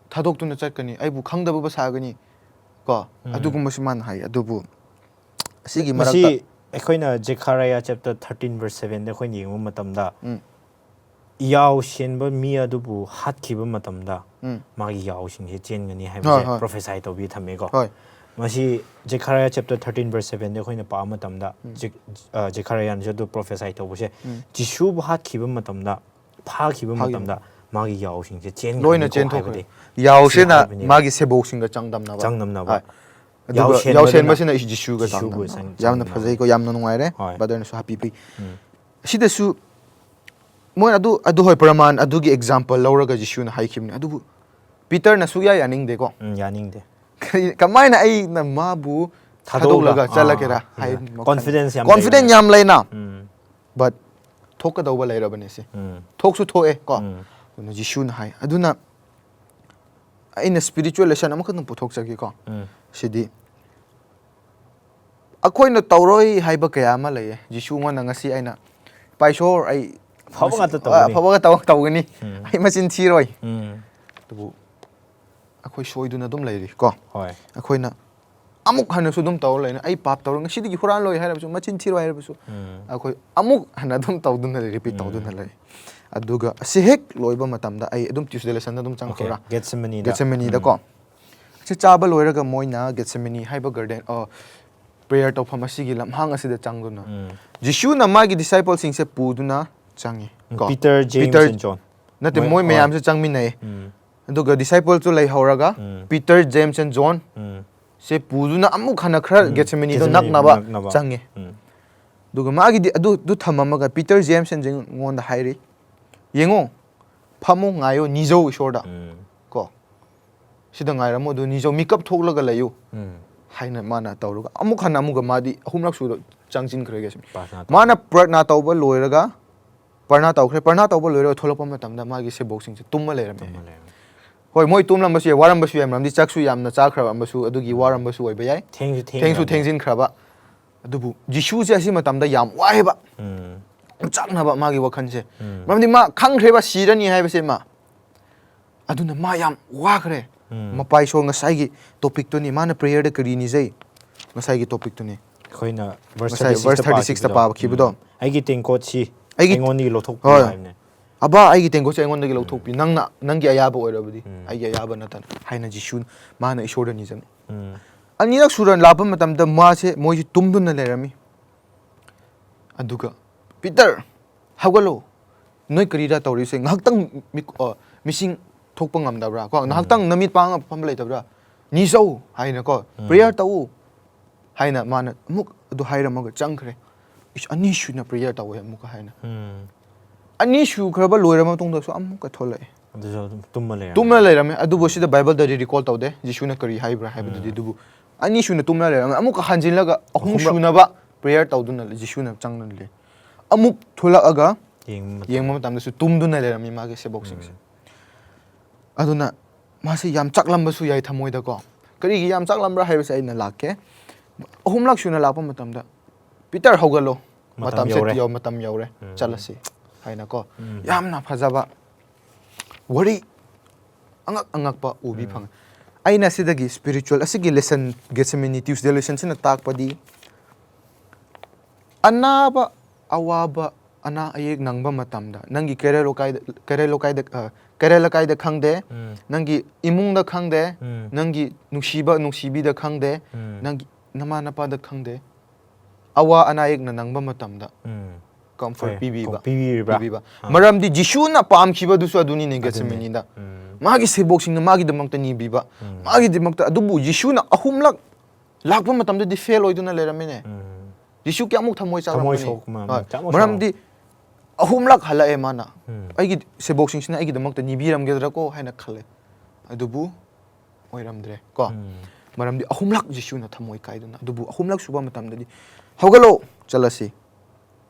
ꯊꯥꯗꯣꯛꯇꯨꯅ ꯆꯠꯀꯅꯤ, ꯑꯩꯕꯨ ꯈꯪꯗꯕ ꯁꯥꯒꯅꯤ" ꯀꯣ, ꯎꯝ꯫ ꯑꯗꯨꯒꯨꯝꯕꯁꯨ ꯃꯥꯅ ꯍꯥꯏ꯫ ꯑꯗꯨꯕꯨ ꯑꯁꯤꯒꯤ ꯃꯁꯤ ꯃꯔꯛꯇ ꯑꯩꯈꯣꯏꯅ ꯖꯦꯈꯥꯔꯤꯌꯥ ꯆꯦꯞꯇꯔ ꯊꯥꯔꯇꯤꯟ ꯚꯔꯁ ꯁꯚꯦꯟꯗ ꯑꯩꯈꯣꯏꯅ ꯌꯦꯡꯕ ꯃꯇꯝꯗ, ꯎꯝ꯫ ꯌꯥꯎ ꯁꯦꯟꯕ ꯃꯤ ꯑꯗꯨꯕꯨ ꯍꯥꯠꯈꯤꯕ ꯃꯇꯝꯗ ꯎꯝ꯫ ꯃꯥꯒꯤ ꯌꯥꯎꯁꯤꯡꯁꯦ ꯆꯦꯟꯒꯅꯤ ꯍꯣꯏ, ꯍꯥꯏꯕꯁꯦ ꯍꯣꯏ꯫ ꯄ꯭ꯔꯣꯐꯦꯁꯥꯏ ꯇꯧꯕꯤ ꯊꯝꯃꯦꯀꯣ꯫ ꯍꯣꯏ꯫ ꯃꯁꯤ ꯖꯦꯈꯥꯔꯤꯌꯥ ꯆꯦꯞꯇꯔ ꯊꯥꯔꯇꯤꯟ ꯚꯔꯁ ꯁꯚꯦꯟꯗ ꯑꯩꯈꯣꯏꯅ ꯄꯥꯕ ꯃꯇꯝꯗ, ꯎꯝ꯫ ꯖꯦ-, ꯑ, ꯖꯦꯈꯥꯔꯤꯌꯥꯅꯁꯨ ꯑꯗꯨ ꯄ꯭ꯔꯣꯐꯦꯁꯥꯏ ꯇꯧꯕꯁꯦ, ꯎꯝ꯫ ꯖꯤꯁꯨꯕꯨ ꯍꯥꯠꯈꯤꯕ ꯃꯇꯝꯗ, ꯐꯥꯈꯤꯕ ꯐꯥꯈꯤꯕ ꯃꯇꯝꯗ ꯃꯥꯒꯤ ꯌꯥꯎꯁꯤꯡꯁꯦ ꯂꯣꯏꯅ ꯆꯦꯟꯈ꯭ꯔꯅꯤꯀꯣ ꯆꯦꯟꯊꯣꯛꯈ꯭ꯔꯦ꯫ ꯍꯥꯏꯕꯗꯤ ꯌꯥꯎꯁꯤꯅ ꯁꯤ ꯍꯥꯏꯕꯅꯦꯕ꯫ ꯃꯥꯒꯤ ꯁꯦꯕꯣꯛꯁꯤꯡꯒ ꯆꯥꯡꯗꯝꯅꯕ꯫ ꯆꯥꯡꯗꯝꯅꯕ꯫ ꯍꯣꯏ꯫ ꯑꯗꯨꯒ ꯌꯥꯎꯁꯦꯟꯕꯗꯨꯅ ꯌꯥꯎꯁꯦꯟꯕꯁꯤꯅ ꯖꯤꯁꯨꯒ ꯖꯤꯁꯨꯕꯨ ꯆꯥꯡꯗꯝꯅꯕ꯫ ꯆꯥꯡ-, ꯌꯥꯝꯅ ꯆꯥꯡꯗꯝꯅꯕ꯫ ꯐꯖꯩꯀꯣ, ꯌꯥꯝꯅ ꯅꯨꯡꯉꯥꯏꯔꯦ꯫ ꯍꯣꯏ꯫ ꯕ꯭ꯔꯗꯔꯅꯁꯨ ꯍꯥꯞꯄꯤꯕꯤ꯫ ꯎꯝ꯫ ꯁꯤꯗꯁꯨ ꯃꯣꯏ ꯑꯗꯨ, ꯑꯗꯨ ꯍꯣꯏ, ꯄ꯭ꯔꯃꯥꯟ ꯑꯗꯨꯒꯤ ꯑꯦꯛꯖꯥꯝꯄꯜ ꯂꯧꯔꯒ ꯖꯤꯁꯨꯅ ꯍꯥꯏꯈꯤꯕꯅꯤ꯫ ꯑꯗꯨꯕꯨ ꯄꯤꯇꯔꯅ ꯁꯨꯛꯌꯥ ꯌꯥꯅꯤꯡꯗꯦꯀꯣ꯫ ꯎꯝ, ꯌꯥꯅꯤꯡꯗꯦ꯫ ꯀꯔꯤ, ꯀꯃꯥꯏꯅ ꯑꯩꯅ ꯃꯥꯕꯨ ꯊꯥꯗꯣꯛꯑꯒ, ꯊꯥꯗꯣꯛꯂꯒ ꯆꯠꯂꯒꯦꯔꯥ? ꯑꯥ, ꯍꯥꯏ confidence ꯌꯥꯝ ꯀꯣꯟꯐꯤꯗꯦꯟꯁ ꯂꯩꯕꯅꯦ꯫ ꯌꯥꯝ ꯂꯩꯅ꯫ ꯎꯝ, ꯕꯠ ꯊꯣꯛꯀꯗꯧꯕ ꯂꯩꯔꯕꯅꯦ ꯁꯤ꯫ ꯎꯝ, ꯊꯣꯛꯁꯨ ꯊꯣꯛꯑꯦ ꯀꯣ꯫ ꯎꯝ, ꯑꯗꯨꯅ ꯖꯤꯁꯨꯅ ꯍꯥꯏ꯫ ꯑꯗꯨꯅ ꯑꯩꯅ ꯁ꯭ꯄꯤꯔꯤꯆꯨꯋꯦꯜ ꯂꯦꯁꯟ ꯑꯃꯈꯛꯇꯪ ꯄꯨꯊꯣꯛꯆꯒꯦꯀꯣ꯫ ꯎꯝ, ꯁꯤꯗꯤ ꯑꯩꯈꯣꯏꯅ ꯇꯧꯔꯣꯏ ꯍꯥꯏꯕ ꯀꯌꯥ ꯑꯃ ꯂꯩꯌꯦ꯫ ꯖꯤꯁꯨꯉꯣꯟꯗ ꯉꯁꯤ ꯑꯩꯅ, "ꯏꯄꯥ ꯏꯁꯣꯔ, ꯑꯩ ꯑꯐꯕ ꯃꯁꯤ-, ꯉꯥꯛꯇ ꯑ, ꯇꯧꯒꯅꯤ꯫ ꯑꯐꯕ ꯉꯥꯛꯇ ꯇꯧꯒꯅꯤ꯫ ꯎꯝ, ꯑꯩ ꯃꯆꯤꯟ ꯊꯤꯔꯣꯏ"꯫ ꯎꯝ, ꯑꯗꯨꯕꯨ ꯑꯩꯈꯣꯏ ꯁꯣꯏꯗꯨꯅ ꯑꯗꯨꯝ ꯂꯩꯔꯤ ꯀꯣ꯫ ꯍꯣꯏ, ꯑꯩꯈꯣꯏꯅ ꯑꯃꯨꯛ ꯍꯟꯅꯁꯨ ꯑꯗꯨꯝ ꯇꯧꯔ ꯂꯩꯅ, "ꯑꯩ ꯄꯥꯞ ꯇꯧꯔ ꯉꯁꯤꯗꯒꯤ ꯍꯨꯔꯥꯟꯂꯣꯏ" ꯍꯥꯏꯔꯕꯁꯨ, "ꯃꯆꯤꯟ ꯊꯤꯔꯣꯏ" ꯍꯥꯏꯔꯕꯁꯨ, ꯎꯝ, ꯑꯩꯈꯣꯏ ꯑꯃꯨꯛ ꯍꯟꯅ ꯑꯗꯨꯝ ꯇꯧꯗꯨꯅ ꯂꯩ, ꯔꯤꯄꯤꯠ ꯎꯝ, ꯇꯧꯗꯨꯅ ꯂꯩ꯫ ꯑꯗꯨꯒ ꯑꯁꯤ ꯍꯦꯛ ꯂꯣꯏꯕ ꯃꯇꯝꯗ ꯑꯩ ꯑꯗꯨꯝ ꯇ꯭ꯌꯨꯁꯗꯦ ꯂꯦꯁꯟꯗ ꯑꯗꯨꯝ okay, ꯆꯪꯈ꯭ꯔꯣꯔꯥ? ꯒꯦꯠꯁꯦꯃꯅꯤꯗ꯫ ꯒꯦꯠꯁꯦꯃꯅꯤꯗ ꯎꯝ, ꯀꯣ꯫ ꯑꯁꯤ ꯆꯥꯕ ꯂꯣꯏꯔꯒ ꯃꯣꯏꯅ ꯒꯦꯠꯁꯦꯃꯅꯤ ꯍꯥꯏꯕ ꯒꯥꯔꯗꯦꯟ, ꯄ꯭ꯔꯦꯌꯔ ꯇꯧꯐꯝ ꯑꯁꯤꯒꯤ ꯂꯝꯍꯥꯡ ꯑꯁꯤꯗ ꯆꯪꯗꯨꯅ ꯎꯝ, ꯖꯤꯁꯨꯅ ꯃꯥꯒꯤ ꯗꯤꯁꯥꯏꯄꯜꯁꯤꯡꯁꯦ ꯄꯨꯗꯨꯅ ꯆꯪꯉꯤ ꯀꯣ꯫ Peter, James, Peter and John. ꯅꯠꯇꯦ, ꯃꯣꯏ-, ꯃꯣꯏ ꯍꯣꯏ꯫ ꯃꯌꯥꯝꯁꯦ ꯆꯪꯃꯤꯟꯅꯩ꯫ ꯎꯝ, ꯑꯗꯨꯒ ꯗꯤꯁꯥꯏꯄꯜꯁꯨ ꯂꯩꯍꯧꯔꯒ ꯎꯝ, ꯄꯤꯇꯔ, ꯖꯦꯝꯁ ꯑꯦꯟ ꯖꯣꯟ ꯎꯝ, ꯁꯦ ꯄꯨꯗꯨꯅ ꯑꯃꯨꯛ ꯍꯟꯅ ꯈꯔ ꯎꯝ, ꯒꯦꯠꯁꯦꯃꯅꯤꯗꯣ ꯒꯦꯠꯁꯦꯃꯅꯤ ꯅꯛꯅꯕ ꯅꯛꯅꯕ꯫ ꯆꯪꯉꯦ꯫ ꯎꯝ, ꯑꯗꯨꯒ ꯃꯥꯒꯤꯗꯤ ꯑꯗꯨ ꯑꯗꯨ ꯊꯝꯃꯝꯃꯒ ꯄꯤꯇꯔ, ꯖꯦꯝꯁ ꯑꯦꯟ ꯖꯣꯟꯉꯣꯟꯗ ꯍꯥꯏꯔꯤ, "ꯌꯦꯡꯉꯣ, ꯐꯝꯃꯣ, ꯉꯥꯏꯌꯣ, ꯅꯤꯖꯧ ꯏꯁꯣꯔꯗ ꯎꯝ, ꯀꯣ꯫ ꯁꯤꯗ ꯉꯥꯏꯔꯝꯃꯣ, ꯑꯗꯨ ꯅꯤꯖꯧ, ꯃꯤꯀꯞ ꯊꯣꯛꯂꯒ ꯂꯩꯌꯨ" ꯎꯝ, ꯍꯥꯏꯅ ꯃꯥꯅ ꯇꯧꯔꯒ ꯑꯃꯨꯛ ꯍꯟꯅ ꯑꯃꯨꯛꯀ ꯃꯥꯗꯤ ꯑꯍꯨꯝꯂꯛ ꯁꯨꯔ ꯆꯪꯁꯤꯟꯈ꯭ꯔꯦ ꯒꯦꯠꯁꯦꯃꯅꯤ꯫ ꯄ꯭ꯔꯥꯊꯅꯥ ꯇꯧ-, ꯃꯥꯅ ꯄ꯭ꯔꯥꯊꯅꯥ ꯇꯧꯕ ꯂꯣꯏꯔꯒ, ꯄ꯭ꯔꯥꯊꯅꯥ ꯇꯧꯈ꯭ꯔꯦ, ꯄ꯭ꯔꯥꯊꯅꯥ ꯇꯧꯕ ꯂꯣꯏꯔꯒ ꯊꯣꯛꯂꯛꯄ ꯃꯇꯝꯗ ꯃꯥꯒꯤ ꯁꯦꯕꯣꯛꯁꯤꯡꯁꯦ ꯇꯨꯝꯃ ꯂꯩꯔꯝꯃꯦ꯫ ꯇꯨꯝꯃ ꯂꯩꯔꯝꯃꯦ꯫ ꯍꯣꯏ, ꯃꯣꯏ ꯇꯨꯝꯂꯝꯕꯁꯨ ꯌꯥꯏ, ꯋꯥꯔꯝꯕꯁꯨ ꯌꯥꯏ, ꯃꯔꯝꯗꯤ ꯆꯥꯛꯁꯨ ꯌꯥꯝꯅ ꯆꯥꯈ꯭ꯔꯕ ꯑꯃꯁꯨ, ꯑꯗꯨꯒꯤ ꯋꯥꯔꯝꯕꯁꯨ ꯑꯣꯏꯕ ꯌꯥꯏ꯫ ꯊꯦꯡꯁꯨ ꯊꯦꯡꯁꯨ ꯊꯦꯡꯈ꯭ꯔꯕꯅꯦ꯫ ꯊꯦꯡꯖꯤꯟꯈ꯭ꯔꯕ꯫ ꯑꯗꯨꯕꯨ ꯖꯤꯁꯨꯁꯦ ꯑꯁꯤ ꯃꯇꯝꯗ ꯌꯥꯝ ꯋꯥꯏꯑꯦꯕ, ꯎꯝ, ꯆꯥꯛꯅꯕ ꯃꯥꯒꯤ ꯋꯥꯈꯜꯁꯦ꯫ ꯎꯝ, ꯃꯔꯝꯗꯤ ꯃꯥ ꯈꯪꯈ꯭ꯔꯦꯕ ꯁꯤꯔꯅꯤ ꯍꯥꯏꯕꯁꯦ ꯃꯥ꯫ ꯑꯗꯨꯅ ꯃꯥ ꯌꯥꯝ ꯋꯥꯈ꯭ꯔꯦ꯫ ꯎꯝ꯫ ꯃꯄꯥ ꯏꯁꯣꯔ ꯉꯁꯥꯏꯒꯤ ꯇꯣꯄꯤꯛꯇꯨꯅꯤ, ꯃꯥꯅ ꯄ꯭ꯔꯦꯌꯔꯗ ꯀꯔꯤ ꯅꯤꯖꯩ? ꯉꯁꯥꯏꯒꯤ ꯇꯣꯄꯤꯛꯇꯨꯅꯤ꯫ ꯑꯩꯈꯣꯏꯅ verse ꯉꯁꯥꯏ thirty-six verse ꯇ thirty-six ꯇ ꯄꯥꯈꯤꯕꯗꯣ꯫ ꯄꯥꯈꯤꯕꯗꯣ꯫ ꯎꯝ, "ꯑꯩꯒꯤ ꯇꯦꯡꯀꯣꯠꯁꯤ ꯑꯩꯒꯤ ꯑꯩꯉꯣꯟꯗꯒꯤ ꯂꯧꯊꯣꯛꯄꯤꯌꯨ" ꯍꯣꯏ꯫ ꯍꯥꯏꯕꯅꯦ꯫ "ꯑꯕꯥ, ꯑꯩꯒꯤ ꯇꯦꯡꯀꯣꯠꯁꯦ ꯑꯩꯉꯣꯟꯗꯒꯤ ꯂꯧꯊꯣꯛꯄꯤ, ꯅꯪꯅ, ꯅꯪꯒꯤ ꯑꯌꯥꯕ ꯑꯣꯏꯔꯕꯗꯤ, ꯎꯝ꯫ ꯑꯩꯒꯤ ꯑꯌꯥꯕ ꯅꯠꯇꯅ" ꯍꯥꯏꯅ ꯖꯤꯁꯨ ꯃꯥꯅ ꯏꯁꯣꯔꯗ ꯅꯤꯖꯅꯤ꯫ ꯎꯝ, ꯑꯅꯤꯔꯛ ꯁꯨꯔ ꯂꯥꯛꯄ ꯃꯇꯝꯗ ꯃꯥꯁꯦ, ꯃꯣꯏꯁꯦ ꯇꯨꯝꯗꯨꯅ ꯂꯩꯔꯝꯃꯤ꯫ ꯑꯗꯨꯒ, "ꯄꯤꯇꯔ, ꯍꯧꯒꯠꯂꯣ, ꯅꯣꯏ ꯀꯔꯤꯔ ꯇꯧꯔꯤꯁꯦ? ꯉꯥꯏꯍꯥꯛꯇꯪ ꯃꯤꯛ-, ꯑ, ꯃꯤꯁꯤꯡ ꯊꯣꯛꯄ ꯉꯝꯗꯕ꯭ꯔꯥ? ꯀꯣ, ꯉꯥꯏꯍꯥꯛꯇꯪ ꯅꯃꯤꯠ ꯄꯥꯡꯉ ꯐꯝꯕ ꯂꯩꯇꯕ꯭ꯔꯥ? ꯅꯤꯖꯧ" ꯍꯥꯏꯅꯀꯣ, "ꯄ꯭ꯔꯦꯌꯔ ꯇꯧꯎ" ꯍꯥꯏꯅ ꯃꯥꯅ ꯑꯃꯨꯛ ꯑꯗꯨ ꯍꯥꯏꯔꯝꯃꯒ ꯆꯪꯈ꯭ꯔꯦ꯫ ꯏꯁ, ꯑꯅꯤꯁꯨꯅ ꯄ꯭ꯔꯦꯌꯔ ꯇꯧꯋꯦ ꯑꯃꯨꯛꯀ ꯍꯥꯏꯅ꯫ ꯎꯝ, ꯑꯅꯤ ꯁꯨꯈ꯭ꯔꯕ ꯂꯣꯏꯔꯕ ꯃꯇꯨꯡꯗꯁꯨ ꯑꯃꯨꯛꯀ ꯊꯣꯛꯂꯛꯑꯦ꯫ ꯑꯗꯨꯁꯨ ꯑꯗꯨꯝ ꯇꯨꯝꯃ ꯂꯩꯔꯝꯃꯦ꯫ ꯇꯨꯝꯅ ꯂꯩꯔꯝꯃꯦ꯫ ꯑꯗꯨꯕꯨ ꯁꯤꯗ ꯕꯥꯏꯕꯜꯗꯗꯤ ꯔꯤꯀꯣꯔꯗ ꯇꯧꯗꯦ ꯖꯤꯁꯨꯅ ꯀꯔꯤ ꯍꯥꯏꯕ꯭ꯔꯥ ꯍꯥꯏꯕꯗꯨꯗꯤ꯫ ꯑꯗꯨꯕꯨ ꯑꯅꯤꯁꯨꯅ ꯇꯨꯝꯅ ꯂꯩꯔꯝꯃꯦ꯫ ꯑꯃꯨꯛꯀ ꯍꯟꯖꯤꯜꯂꯒ ꯑꯍꯨꯝ ꯑꯍꯨꯝꯔꯛ꯫ ꯁꯨꯅꯕ ꯄ꯭ꯔꯦꯌꯔ ꯇꯧꯗꯨꯅ ꯖꯤꯁꯨꯅ ꯆꯪꯗꯨꯅ ꯂꯩ꯫ ꯑꯃꯨꯛ ꯊꯣꯛꯂꯛꯑꯒ ꯌꯦꯡꯕ ꯃꯇꯝ- ꯌꯦꯡꯕ ꯃꯇꯝꯗꯁꯨ ꯇꯨꯝꯗꯨꯅ ꯂꯩꯔꯝꯃꯤ ꯃꯥꯒꯤ ꯁꯦꯕꯣꯛꯁꯤꯡꯁꯦ꯫ ꯑꯗꯨꯅ ꯃꯥꯁꯦ ꯌꯥꯝ ꯆꯥꯛꯂꯝꯕꯁꯨ ꯌꯥꯏ ꯊꯃꯣꯏꯗꯀꯣ꯫ ꯀꯔꯤꯒꯤ ꯌꯥꯝ ꯆꯥꯛꯂꯝꯕ꯭ꯔꯥ ꯍꯥꯏꯕꯁꯦ ꯑꯩꯅ ꯂꯥꯛꯀꯦ꯫ ꯑꯍꯨꯝꯂꯛ ꯁꯨꯅ ꯂꯥꯛꯄ ꯃꯇꯝꯗ, "ꯄꯤꯇꯔ, ꯍꯧꯒꯠꯂꯣ, ꯃꯇꯝ ꯃꯇꯝꯁꯦ ꯌꯧꯔꯦ꯫ ꯌꯧ ꯃꯇꯝ ꯌꯧꯔꯦ, ꯎꯝ꯫ ꯆꯠꯂꯁꯤ" ꯍꯥꯏꯅꯀꯣ꯫ ꯎꯝ꯫ ꯌꯥꯝꯅ ꯐꯖꯕ ꯋꯥꯔꯤ, ꯑꯉꯛ ꯑꯉꯛꯄ ꯎꯕꯤ ꯎꯝ꯫ ꯐꯪꯉꯦ꯫ ꯑꯩꯅ ꯁꯤꯗꯒꯤ ꯁ꯭ꯄꯤꯔꯤꯆꯨꯋꯦꯜ ꯑꯁꯤꯒꯤ ꯂꯦꯁꯟ, ꯒꯦꯠꯁꯦꯃꯦꯅꯤ ꯇ꯭ꯌꯨꯁꯗꯦ ꯂꯦꯁꯟꯁꯤꯅ ꯇꯥꯛꯄꯗꯤ, ꯑꯅꯥꯕ, ꯑꯋꯥꯕ, ꯑꯅꯥ ꯑꯌꯦꯛ ꯅꯪꯕ ꯃꯇꯝꯗ, ꯅꯪꯒꯤ ꯀꯩꯔꯣꯏ ꯂꯩꯀꯥꯏꯗ, ꯀꯩꯔꯣꯏ ꯂꯩꯀꯥꯏꯗ, ꯑ, ꯀꯩꯔꯣꯏ ꯂꯩꯀꯥꯏꯗ ꯈꯪꯗꯦ, ꯎꯝ꯫ ꯅꯪꯒꯤ ꯏꯃꯨꯡꯗ ꯈꯪꯗꯦ, ꯎꯝ꯫ ꯅꯪꯒꯤ ꯅꯨꯡꯁꯤꯕ ꯅꯨꯡꯁꯤꯕꯤꯗ ꯈꯪꯗꯦ, ꯎꯝ꯫ ꯅꯪꯒꯤ ꯅꯃꯥ ꯅꯄꯥꯗ ꯈꯪꯗꯦ, ꯑꯋꯥ ꯑꯅꯥ ꯑꯌꯦꯛꯅ ꯅꯪꯕ ꯃꯇꯝꯗ ꯎꯝ꯫ ꯀꯝꯐꯣꯔꯠ ꯍꯣꯏ, ꯄꯤꯕꯤꯕ꯫ ꯄꯤꯕꯤꯔꯤꯕ꯭ꯔꯥ? ꯄꯤꯕꯤꯕ꯫ ꯑꯥ꯫ ꯃꯔꯝꯗꯤ ꯖꯤꯁꯨꯅ ꯄꯥꯝꯈꯤꯕꯗꯨꯁꯨ ꯑꯗꯨꯅꯤꯅꯦ, ꯑꯗꯨꯅꯦ꯫ ꯒꯦꯠꯁꯦꯃꯦꯅꯤꯗ꯫ ꯎꯝ꯫ ꯃꯥꯒꯤ ꯁꯦꯕꯣꯛꯁꯤꯡꯅ ꯃꯥꯒꯤꯗꯃꯛꯇ ꯅꯤꯕꯤꯕ꯫ ꯎꯝ꯫ ꯃꯥꯒꯤꯗꯃꯛꯇ꯫ ꯑꯗꯨꯕꯨ ꯖꯤꯁꯨꯅ ꯑꯍꯨꯝꯂꯛ ꯂꯥꯛꯄ ꯃꯇꯝꯗꯗꯤ ꯐꯦꯜ ꯑꯣꯏꯗꯨꯅ ꯂꯩꯔꯝꯃꯤꯅꯦ꯫ ꯎꯝ꯫ ꯖꯤꯁꯨ ꯀꯌꯥꯃꯨꯛ ꯊꯃꯣꯏ ꯊꯃꯣꯏ ꯆꯥꯛꯂꯝꯒꯅꯤ? ꯊꯃꯣꯏ ꯁꯣꯛ-, ꯃꯥ-, ꯍꯣꯏ꯫ ꯀꯌꯥꯃꯨꯛ ꯃꯔꯝꯗꯤ ꯑꯍꯨꯝꯂꯛ ꯍꯜꯂꯛꯑꯦ ꯃꯥꯅ꯫ ꯎꯝ꯫ ꯑꯩꯒꯤ ꯁꯦꯕꯣꯛꯁꯤꯡꯁꯤꯅ ꯑꯩꯒꯤꯗꯃꯛꯇ ꯅꯤꯕꯤꯔꯝꯒꯗ꯭ꯔꯥ ꯀꯣ ꯍꯥꯏꯅ ꯈꯜꯂꯦ꯫ ꯑꯗꯨꯕꯨ ꯑꯣꯏꯔꯝꯗ꯭ꯔꯦ ꯀꯣ꯫ ꯎꯝ꯫ ꯃꯔꯝꯗꯤ ꯑꯍꯨꯝꯂꯛ ꯖꯤꯁꯨꯅ ꯊꯃꯣꯏ ꯀꯥꯏꯗꯨꯅ꯫ ꯑꯗꯨꯕꯨ ꯑꯍꯨꯝꯂꯛ ꯁꯨꯕ ꯃꯇꯝꯗꯗꯤ, "ꯍꯧꯒꯠꯂꯣ, ꯆꯠꯂꯁꯤ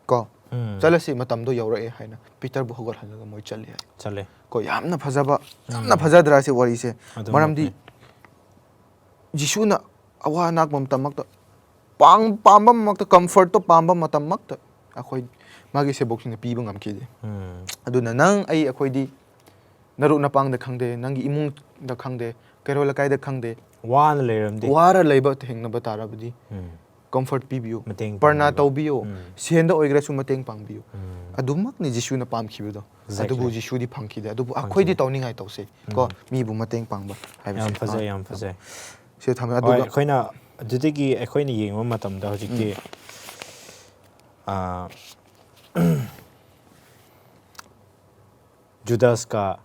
ꯀꯣ꯫ ꯎꯝ꯫ ꯆꯠꯂꯁꯤ, ꯃꯇꯝꯗꯣ ꯌꯧꯔꯛꯑꯦ" ꯍꯥꯏꯅ ꯄꯤꯇꯔꯕꯨ ꯍꯧꯒꯠꯍꯜꯂꯒ ꯃꯣꯏ ꯆꯠꯂꯤ ꯍꯥꯏ꯫ ꯆꯠꯂꯦ꯫ ꯀꯣ, ꯌꯥꯝꯅ ꯐꯖꯕ, ꯌꯥꯝꯅ ꯎꯝ꯫ ꯐꯖꯗ꯭ꯔꯥ ꯁꯤ ꯋꯥꯔꯤꯁꯦ? ꯑꯗꯨꯃꯛꯅꯦ꯫ ꯃꯔꯝꯗꯤ ꯖꯤꯁꯨꯅ ꯑꯋꯥ ꯑꯅꯥꯛꯄ ꯃꯇꯝꯃꯛꯇ, ꯄꯥꯡ-, ꯄꯥꯝꯕ ꯃꯛꯇ, ꯀꯝꯐꯔꯠꯇꯣ ꯄꯥꯝꯕ ꯃꯇꯝꯃꯛꯇ ꯑꯩꯈꯣꯏ ꯃꯥꯒꯤ ꯁꯦꯕꯣꯛꯁꯤꯡꯅ ꯄꯤꯕ ꯉꯝꯈꯤꯗꯦ꯫ ꯎꯝ꯫ ꯑꯗꯨꯅ ꯅꯪ ꯑꯩ, ꯑꯩꯈꯣꯏꯗꯤ ꯅꯔꯨꯞ ꯅꯄꯥꯡꯗ ꯈꯪꯗꯦ, ꯅꯪꯒꯤ ꯏꯃꯨꯡꯗ ꯈꯪꯗꯦ, ꯀꯩꯔꯣꯜ ꯂꯩꯀꯥꯏꯗ ꯈꯪꯗꯦ, ꯋꯥꯅ ꯂꯩꯔꯝꯗꯤ꯫ ꯋꯥꯔ ꯂꯩꯕ ꯊꯦꯡꯅꯕ ꯇꯥꯔꯕꯗꯤ ꯎꯝ꯫ ꯀꯝꯐꯔꯠ ꯄꯤꯕꯤꯌꯨ, ꯃꯇꯦꯡ ꯄꯔꯅꯥ ꯄꯥꯡꯕꯤꯕ꯫ ꯇꯧꯕꯤꯌꯨ, ꯎꯝ꯫ ꯁꯦꯟꯗ ꯑꯣꯏꯒꯦꯔꯁꯨ ꯃꯇꯦꯡ ꯄꯥꯡꯕꯤꯌꯨ꯫ ꯎꯝ꯫ ꯑꯗꯨꯃꯛꯅꯤ ꯖꯤꯁꯨꯅ ꯄꯥꯝꯈꯤꯕꯗꯣ꯫ Exactly꯫ ꯑꯗꯨꯕꯨ ꯖꯤꯁꯨꯗꯤ ꯐꯪꯈꯤꯗꯦ꯫ ꯑꯗꯨꯕꯨ ꯐꯪꯈꯤꯗꯦ꯫ ꯑꯩꯈꯣꯏꯗꯤ ꯇꯧꯅꯤꯡꯉꯥꯏ ꯇꯧꯁꯦ ꯀꯣ, ꯎꯝ꯫ ꯃꯤꯕꯨ ꯃꯇꯦꯡ ꯄꯥꯡꯕ ꯍꯥꯏꯕꯁꯦ꯫ ꯌꯥꯝ ꯐꯖꯩ, ꯑꯥ, ꯌꯥꯝ ꯐꯖꯩ꯫ ꯁꯤ ꯊꯝꯃꯦ꯫ ꯍꯣꯏ, ꯑꯗꯨꯒ ꯑꯩꯈꯣꯏꯅ ꯑꯗꯨꯗꯒꯤ ꯑꯩꯈꯣꯏꯅ ꯌꯦꯡꯕ ꯃꯇꯝꯗ ꯍꯧꯖꯤꯛꯇꯤ, ꯎꯝ꯫ ꯑꯥ, ꯖꯨꯗꯥꯁꯀ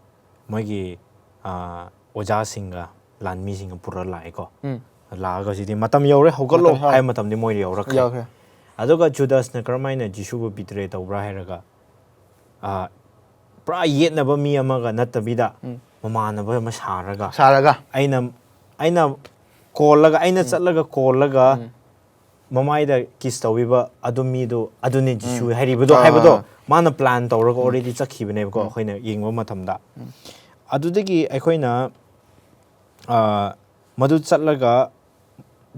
ꯃꯣꯏꯒꯤ, ꯑꯥ, ꯑꯣꯖꯥꯁꯤꯡꯒ ꯂꯥꯟꯃꯤꯁꯤꯡꯒ ꯄꯨꯔ ꯂꯥꯛꯑꯦꯀꯣ꯫ ꯎꯝ꯫ ꯂꯥꯛꯑꯒ ꯍꯧꯖꯤꯛꯇꯤ ꯃꯇꯝ ꯌꯧꯔꯦ, ꯍꯧꯒꯠꯂꯣ ꯃꯇꯝ ꯌꯧꯔꯦ꯫ ꯍꯥꯏꯕ ꯃꯇꯝꯗꯤ ꯃꯣꯏ ꯌꯧꯔꯛꯈ꯭ꯔꯦ꯫ ꯌꯧꯈ꯭ꯔꯦ꯫ ꯑꯗꯨꯒ ꯖꯨꯗꯥꯁꯅ ꯀꯔꯝꯍꯥꯏꯅ ꯖꯤꯁꯨꯕꯨ ꯕꯤꯇ꯭ꯔꯦ ꯇꯧꯕ꯭ꯔꯥ ꯍꯥꯏꯔꯒ, ꯑꯥ, ꯄꯨꯔꯥ ꯌꯦꯠꯅꯕ ꯃꯤ ꯑꯃꯒ ꯅꯠꯇꯕꯤꯗ ꯎꯝ꯫ ꯃꯃꯥꯟꯅꯕ ꯑꯃ ꯁꯥꯔꯒ ꯁꯥꯔꯒ ꯑꯩꯅ ꯑꯩꯅ ꯀꯣꯜꯂꯒ ꯑꯩꯅ ꯎꯝ꯫ ꯆꯠꯂꯒ ꯀꯣꯜꯂꯒ ꯎꯝ꯫ ꯃꯃꯥꯏꯗ ꯀꯤꯁ ꯇꯧꯕꯤꯕ ꯑꯗꯨ ꯃꯤꯗꯣ ꯑꯗꯨꯅꯤ ꯖꯤꯁꯨ ꯎꯝ꯫ ꯍꯥꯏꯔꯤꯕꯗꯣ ꯑꯥ, ꯍꯥꯏꯕꯗꯣ ꯑꯥ꯫ ꯃꯥꯅ ꯄ꯭ꯂꯥꯟ ꯇꯧꯔꯒ ꯎꯝ꯫ ꯑꯣꯜꯔꯦꯗꯤ ꯆꯠꯈꯤꯕꯅꯦꯕꯀꯣ ꯎꯝ꯫ ꯑꯩꯈꯣꯏꯅ ꯌꯦꯡꯕ ꯃꯇꯝꯗ꯫ ꯎꯝ꯫ ꯑꯗꯨꯗꯒꯤ ꯑꯩꯈꯣꯏꯅ ꯑ, ꯃꯗꯨ ꯆꯠꯂꯒ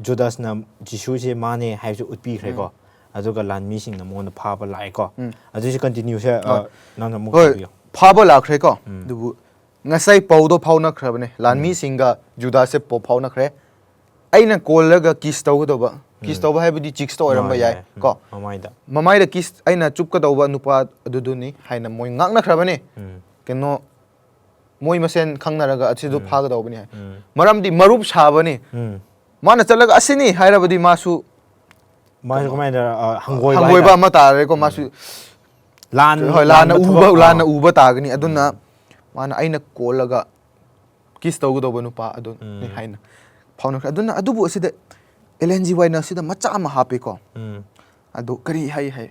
ꯖꯨꯗꯥꯁꯅ ꯖꯤꯁꯨꯁꯦ ꯃꯥꯅꯦ ꯍꯥꯏꯕꯁꯨ ꯎꯠꯄꯤꯈ꯭ꯔꯦꯀꯣ꯫ ꯎꯝ꯫ ꯑꯗꯨꯒ ꯂꯥꯟꯃꯤꯁꯤꯡꯅ ꯃꯉꯣꯟꯗ ꯐꯥꯕ ꯂꯥꯛꯑꯦꯀꯣ꯫ ꯎꯝ꯫ ꯑꯗꯨꯏꯁꯨ ꯀꯟꯇꯤꯅ꯭ꯌꯨꯁꯦ ꯍꯣꯏ꯫ ꯅꯪꯅ ꯑꯃꯨꯛ ꯍꯣꯏ꯫ ꯇꯧꯕꯤꯌꯣ꯫ ꯐꯥꯕ ꯂꯥꯛꯈ꯭ꯔꯦꯀꯣ꯫ ꯎꯝ꯫ ꯑꯗꯨꯕꯨ ꯉꯁꯥꯏ ꯄꯥꯎꯗꯣ ꯐꯥꯎꯅꯈ꯭ꯔꯕꯅꯦ꯫ ꯂꯥꯟꯃꯤꯁꯤꯡꯒ ꯖꯨꯗꯥꯁꯁꯦ ꯄꯥꯎ ꯐꯥꯎꯅꯈ꯭ꯔꯦ꯫ ꯑꯩꯅ ꯀꯣꯜꯂꯒ ꯀꯤꯁ ꯇꯧꯒꯗꯧꯕ꯫ ꯀꯤꯁ ꯎꯝ꯫ ꯇꯧꯕ ꯍꯥꯏꯕꯗꯤ ꯆꯤꯛꯁꯇ ꯑꯣꯏꯔꯝꯕ ꯍꯣꯏ, ꯌꯥꯏ ꯌꯥꯏ꯫ ꯎꯝ, ꯀꯣ꯫ ꯃꯃꯥꯏꯗ꯫ ꯃꯃꯥꯏꯗ ꯀꯤꯁ ꯑꯩꯅ ꯆꯨꯞꯀꯗꯧꯕ ꯅꯨꯄꯥ ꯑꯗꯨꯗꯨꯅꯤ ꯍꯥꯏꯅ ꯃꯣꯏ ꯉꯥꯡꯅꯈ꯭ꯔꯕꯅꯦ꯫ ꯎꯝ꯫ ꯀꯩꯅꯣ ꯃꯣꯏ ꯃꯁꯦꯟ ꯈꯪꯅꯔꯒ ꯑꯁꯤꯗꯣ ꯎꯝ꯫ ꯐꯥꯒꯗꯧꯕꯅꯤ ꯍꯥꯏ꯫ ꯎꯝ꯫ ꯃꯔꯝꯗꯤ ꯃꯔꯨꯞ ꯁꯥꯕꯅꯤ꯫ ꯎꯝ꯫ ꯃꯥꯅ ꯆꯠꯂꯒ ꯑꯁꯤꯅꯤ ꯍꯥꯏꯔꯕꯗꯤ ꯃꯥꯁꯨ ꯃꯥꯁꯨ ꯀꯩꯅꯣ, ꯀꯃꯥꯏꯅ ꯇꯧꯔ, ꯑ, ꯍꯪꯒꯣꯏꯕ ꯍꯪꯒꯣꯏꯕ ꯍꯥꯏꯇꯥꯔꯦ꯫ ꯑꯃ ꯇꯥꯔꯦꯀꯣ꯫ ꯃꯥꯁꯨ ꯂꯥꯟ ꯍꯣꯏ, ꯂꯥꯟꯅ ꯂꯥꯟꯕ ꯎꯕ ꯊꯕꯛ, ꯑ, ꯂꯥꯟꯅ ꯎꯕ ꯇꯥꯒꯅꯤ꯫ ꯑꯗꯨꯅ ꯎꯝ꯫ ꯃꯥꯅ ꯑꯩꯅ ꯀꯣꯜꯂꯒ ꯀꯤꯁ ꯇꯧꯒꯗꯧꯕ ꯅꯨꯄꯥ ꯑꯗꯨꯅꯤ ꯎꯝ꯫ ꯍꯥꯏꯅ ꯐꯥꯎꯅꯈ꯭ꯔꯦ꯫ ꯑꯗꯨꯅ ꯑꯗꯨꯕꯨ ꯑꯁꯤꯗ ꯑꯦꯜ ꯑꯦꯟ ꯖꯤ ꯋꯥꯏꯅ ꯑꯁꯤꯗ ꯃꯆꯥ ꯑꯃ ꯍꯥꯞꯄꯤꯀꯣ꯫ ꯎꯝ꯫ ꯑꯗꯨ ꯀꯔꯤ ꯍꯥꯏ ꯍꯥꯏ?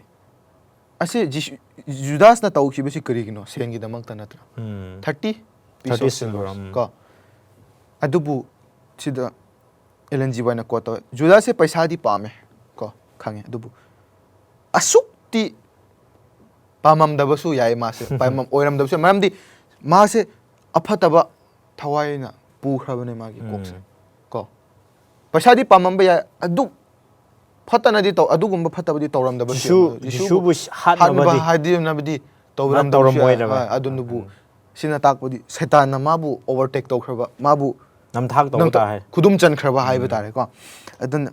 ꯑꯁꯤ ꯖꯤꯁꯨ, ꯖꯨꯗꯥꯁꯅ ꯇꯧꯈꯤꯕꯁꯤ ꯀꯔꯤꯒꯤꯅꯣ? ꯁꯦꯟꯒꯤꯗꯃꯛꯇ ꯅꯠꯇ꯭ꯔꯥ? ꯎꯝ꯫ ꯊꯥꯔꯇꯤ ꯊꯥꯔꯇꯤ ꯁꯤꯜꯚꯔ, ꯎꯝ꯫ ꯀꯣ꯫ ꯑꯗꯨꯕꯨ ꯁꯤꯗ ꯑꯦꯜ ꯑꯦꯟ ꯖꯤ ꯋꯥꯏꯅ ꯀꯣꯠ ꯇꯧꯋꯦ꯫ ꯖꯨꯗꯥꯁꯁꯦ ꯄꯩꯁꯥꯗꯤ ꯄꯥꯝꯃꯦ ꯀꯣ, ꯈꯪꯉꯦ꯫ ꯑꯗꯨꯕꯨ ꯑꯁꯨꯛꯇꯤ ꯄꯥꯝꯃꯝꯗꯕꯁꯨ ꯌꯥꯏ ꯃꯥꯁꯦ꯫ ꯄꯥꯝꯃꯝ-, ꯑꯣꯏꯔꯝꯗꯕꯁꯨ ꯌꯥꯏ꯫ ꯃꯔꯝꯗꯤ ꯃꯥꯁꯦ ꯑꯐꯠꯇꯕ ꯊꯋꯥꯏꯅ ꯄꯨꯈ꯭ꯔꯕꯅꯦ ꯃꯥꯒꯤ ꯀꯣꯛꯁꯦ꯫ ꯎꯝ꯫ ꯀꯣ꯫ ꯄꯩꯁꯥꯗꯤ ꯄꯥꯝꯃꯝꯕ ꯌꯥꯏ꯫ ꯑꯗꯨ ꯐꯠꯇꯅꯗꯤ ꯇꯧ-, ꯑꯗꯨꯒꯨꯝꯕ ꯐꯠꯇꯕꯗꯤ ꯇꯧꯔꯝꯗꯕꯁꯨ ꯖꯤꯁꯨ-, ꯌꯥꯏ꯫ ꯖꯤꯁꯨꯕꯨ ꯍꯥꯠꯅꯕ ꯍꯥꯠꯅꯕꯗꯤ ꯍꯥꯏꯗꯤ ꯅꯕꯗꯤ ꯇꯧꯔꯝꯗꯕꯁꯨ ꯌꯥꯏ꯫ ꯇꯧꯔꯝꯃꯣꯏꯗꯕ꯫ ꯍꯣꯏ, ꯑꯗꯨꯅꯕꯨ ꯎꯝ꯫ ꯁꯤꯅ ꯇꯥꯛꯄꯗꯤ ꯁꯩꯇꯥꯟꯅ ꯃꯥꯕꯨ ꯑꯣꯚꯔꯇꯦꯛ ꯇꯧꯈ꯭ꯔꯕ, ꯃꯥꯕꯨ ꯅꯝꯊꯥꯛ ꯇꯧꯕ ꯅꯝꯊ-, ꯇꯥꯔꯦ꯫ ꯈꯨꯗꯨꯝ ꯆꯟꯈ꯭ꯔꯕ ꯍꯥꯏꯕ ꯎꯝ꯫ ꯇꯥꯔꯦꯀꯣ꯫ ꯑꯗꯨꯅ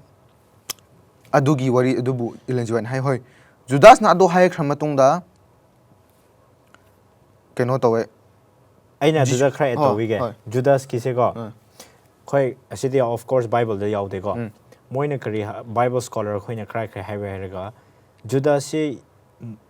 ꯑꯗꯨꯒꯤ ꯋꯥꯔꯤ ꯑꯗꯨꯕꯨ ꯏꯂꯦꯟ ꯖꯤ ꯋꯥꯏꯅ ꯍꯥꯏ꯫ ꯍꯣꯏ, ꯖꯨꯗꯥꯁꯅ ꯑꯗꯨ ꯍꯥꯏꯈ꯭ꯔ ꯃꯇꯨꯡꯗ ꯀꯩꯅꯣ ꯇꯧꯋꯦ꯫ ꯑꯩꯅ ꯖꯤ-, ꯑꯗꯨꯗ ꯈꯔ add ꯍꯣꯏ, ꯇꯧꯕꯤꯒꯦ꯫ ꯍꯣꯏ꯫ ꯖꯨꯗꯥꯁꯀꯤꯁꯦꯀꯣ, ꯑꯥ꯫ ꯑꯩꯈꯣꯏ ꯑꯁꯤꯗꯤ of course ꯕꯥꯏꯕꯜꯗ ꯌꯥꯎꯗꯦꯀꯣ꯫ ꯎꯝ꯫ ꯃꯣꯏꯅ ꯀꯔꯤ ꯍꯥ-, ꯕꯥꯏꯕꯜ ꯁ꯭ꯀꯣꯂꯔ ꯑꯩꯈꯣꯏꯅ ꯈꯔ ꯈꯔ ꯍꯥꯏꯕ ꯍꯥꯏꯔꯒ, ꯖꯨꯗꯥꯁꯁꯤ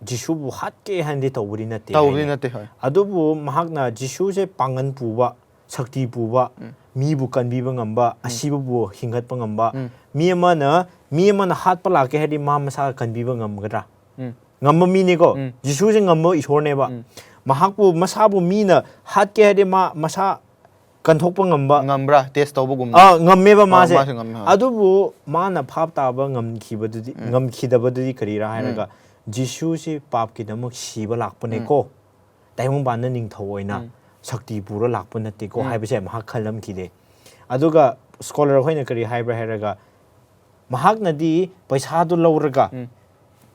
ꯖꯤꯁꯨꯕꯨ ꯍꯥꯠꯀꯦ ꯍꯥꯏꯅꯗꯤ ꯇꯧꯕꯗꯤ ꯅꯠꯇꯦ ꯇꯧꯕꯗꯤ ꯍꯥꯏꯅꯦ꯫ ꯅꯠꯇꯦ, ꯍꯣꯏ꯫ ꯑꯗꯨꯕꯨ ꯃꯍꯥꯛꯅ ꯖꯤꯁꯨꯁꯦ ꯄꯥꯡꯒꯟ ꯄꯨꯕ, ꯁꯛꯇꯤ ꯄꯨꯕ, ꯎꯝ꯫ ꯃꯤꯕꯨ ꯀꯟꯕꯤꯕ ꯉꯝꯕ, ꯑꯁꯤꯕꯕꯨ ꯍꯤꯡꯒꯠꯄ ꯉꯝꯕ, ꯎꯝ꯫ ꯃꯤ ꯑꯃꯅ, ꯃꯤ ꯑꯃꯅ ꯍꯥꯠꯄ ꯂꯥꯛꯀꯦ ꯍꯥꯏꯔꯗꯤ ꯃꯥ ꯃꯁꯥ ꯀꯟꯕꯤꯕ ꯉꯝꯒꯗ꯭ꯔꯥ? ꯎꯝ꯫ ꯉꯝꯕ ꯃꯤꯅꯤꯀꯣ꯫ ꯎꯝ꯫ ꯖꯤꯁꯨꯁꯦ ꯉꯝꯕ ꯏꯁꯣꯔꯅꯦꯕ꯫ ꯎꯝ꯫ ꯃꯍꯥꯛꯄꯨ, ꯃꯁꯥꯕꯨ ꯃꯤꯅ ꯍꯥꯠꯀꯦ ꯍꯥꯏꯔꯗꯤ ꯃꯥ ꯃꯁꯥ ꯀꯟꯊꯣꯛꯄ ꯉꯝꯕ, ꯉꯝꯕ꯭ꯔꯥ? ꯇꯦꯁ ꯇꯧꯕꯒꯨꯝ. ꯑꯥ, ꯉꯝꯃꯦꯕ ꯑꯥ, ꯃꯥꯁꯦ꯫ ꯃꯥꯁꯨ ꯉꯝꯃꯦ, ꯍꯣꯏ꯫ ꯑꯗꯨꯕꯨ ꯃꯥꯅ ꯚꯥꯞ ꯇꯥꯕ ꯉꯝꯈꯤꯕꯗꯨꯗꯤ, ꯉꯝꯈꯤꯗꯕꯗꯨꯗꯤ ꯀꯔꯤꯔꯥ ꯍꯥꯏꯔꯒ, ꯖꯤꯁꯨꯁꯤ ꯄꯥꯞꯀꯤꯗꯃꯛ ꯁꯤꯕ ꯂꯥꯛꯄꯅꯦꯀꯣ, ꯇꯥꯏꯕꯪꯄꯥꯟꯗ ꯅꯤꯡꯊꯧ ꯑꯣꯏꯅ ꯁꯛꯇꯤ ꯄꯨꯔ ꯂꯥꯛꯄ ꯅꯠꯇꯦꯀꯣ ꯍꯥꯏꯕꯁꯦ ꯃꯍꯥꯛ ꯈꯜꯂꯝꯈꯤꯗꯦ꯫ ꯑꯗꯨꯒ ꯁ꯭ꯀꯣꯂꯔ ꯈꯣꯏꯅ ꯀꯔꯤ ꯍꯥꯏꯕ꯭ꯔꯥ ꯍꯥꯏꯔꯒ, ꯃꯍꯥꯛꯅꯗꯤ ꯄꯩꯁꯥꯗꯨ ꯂꯧꯔꯒ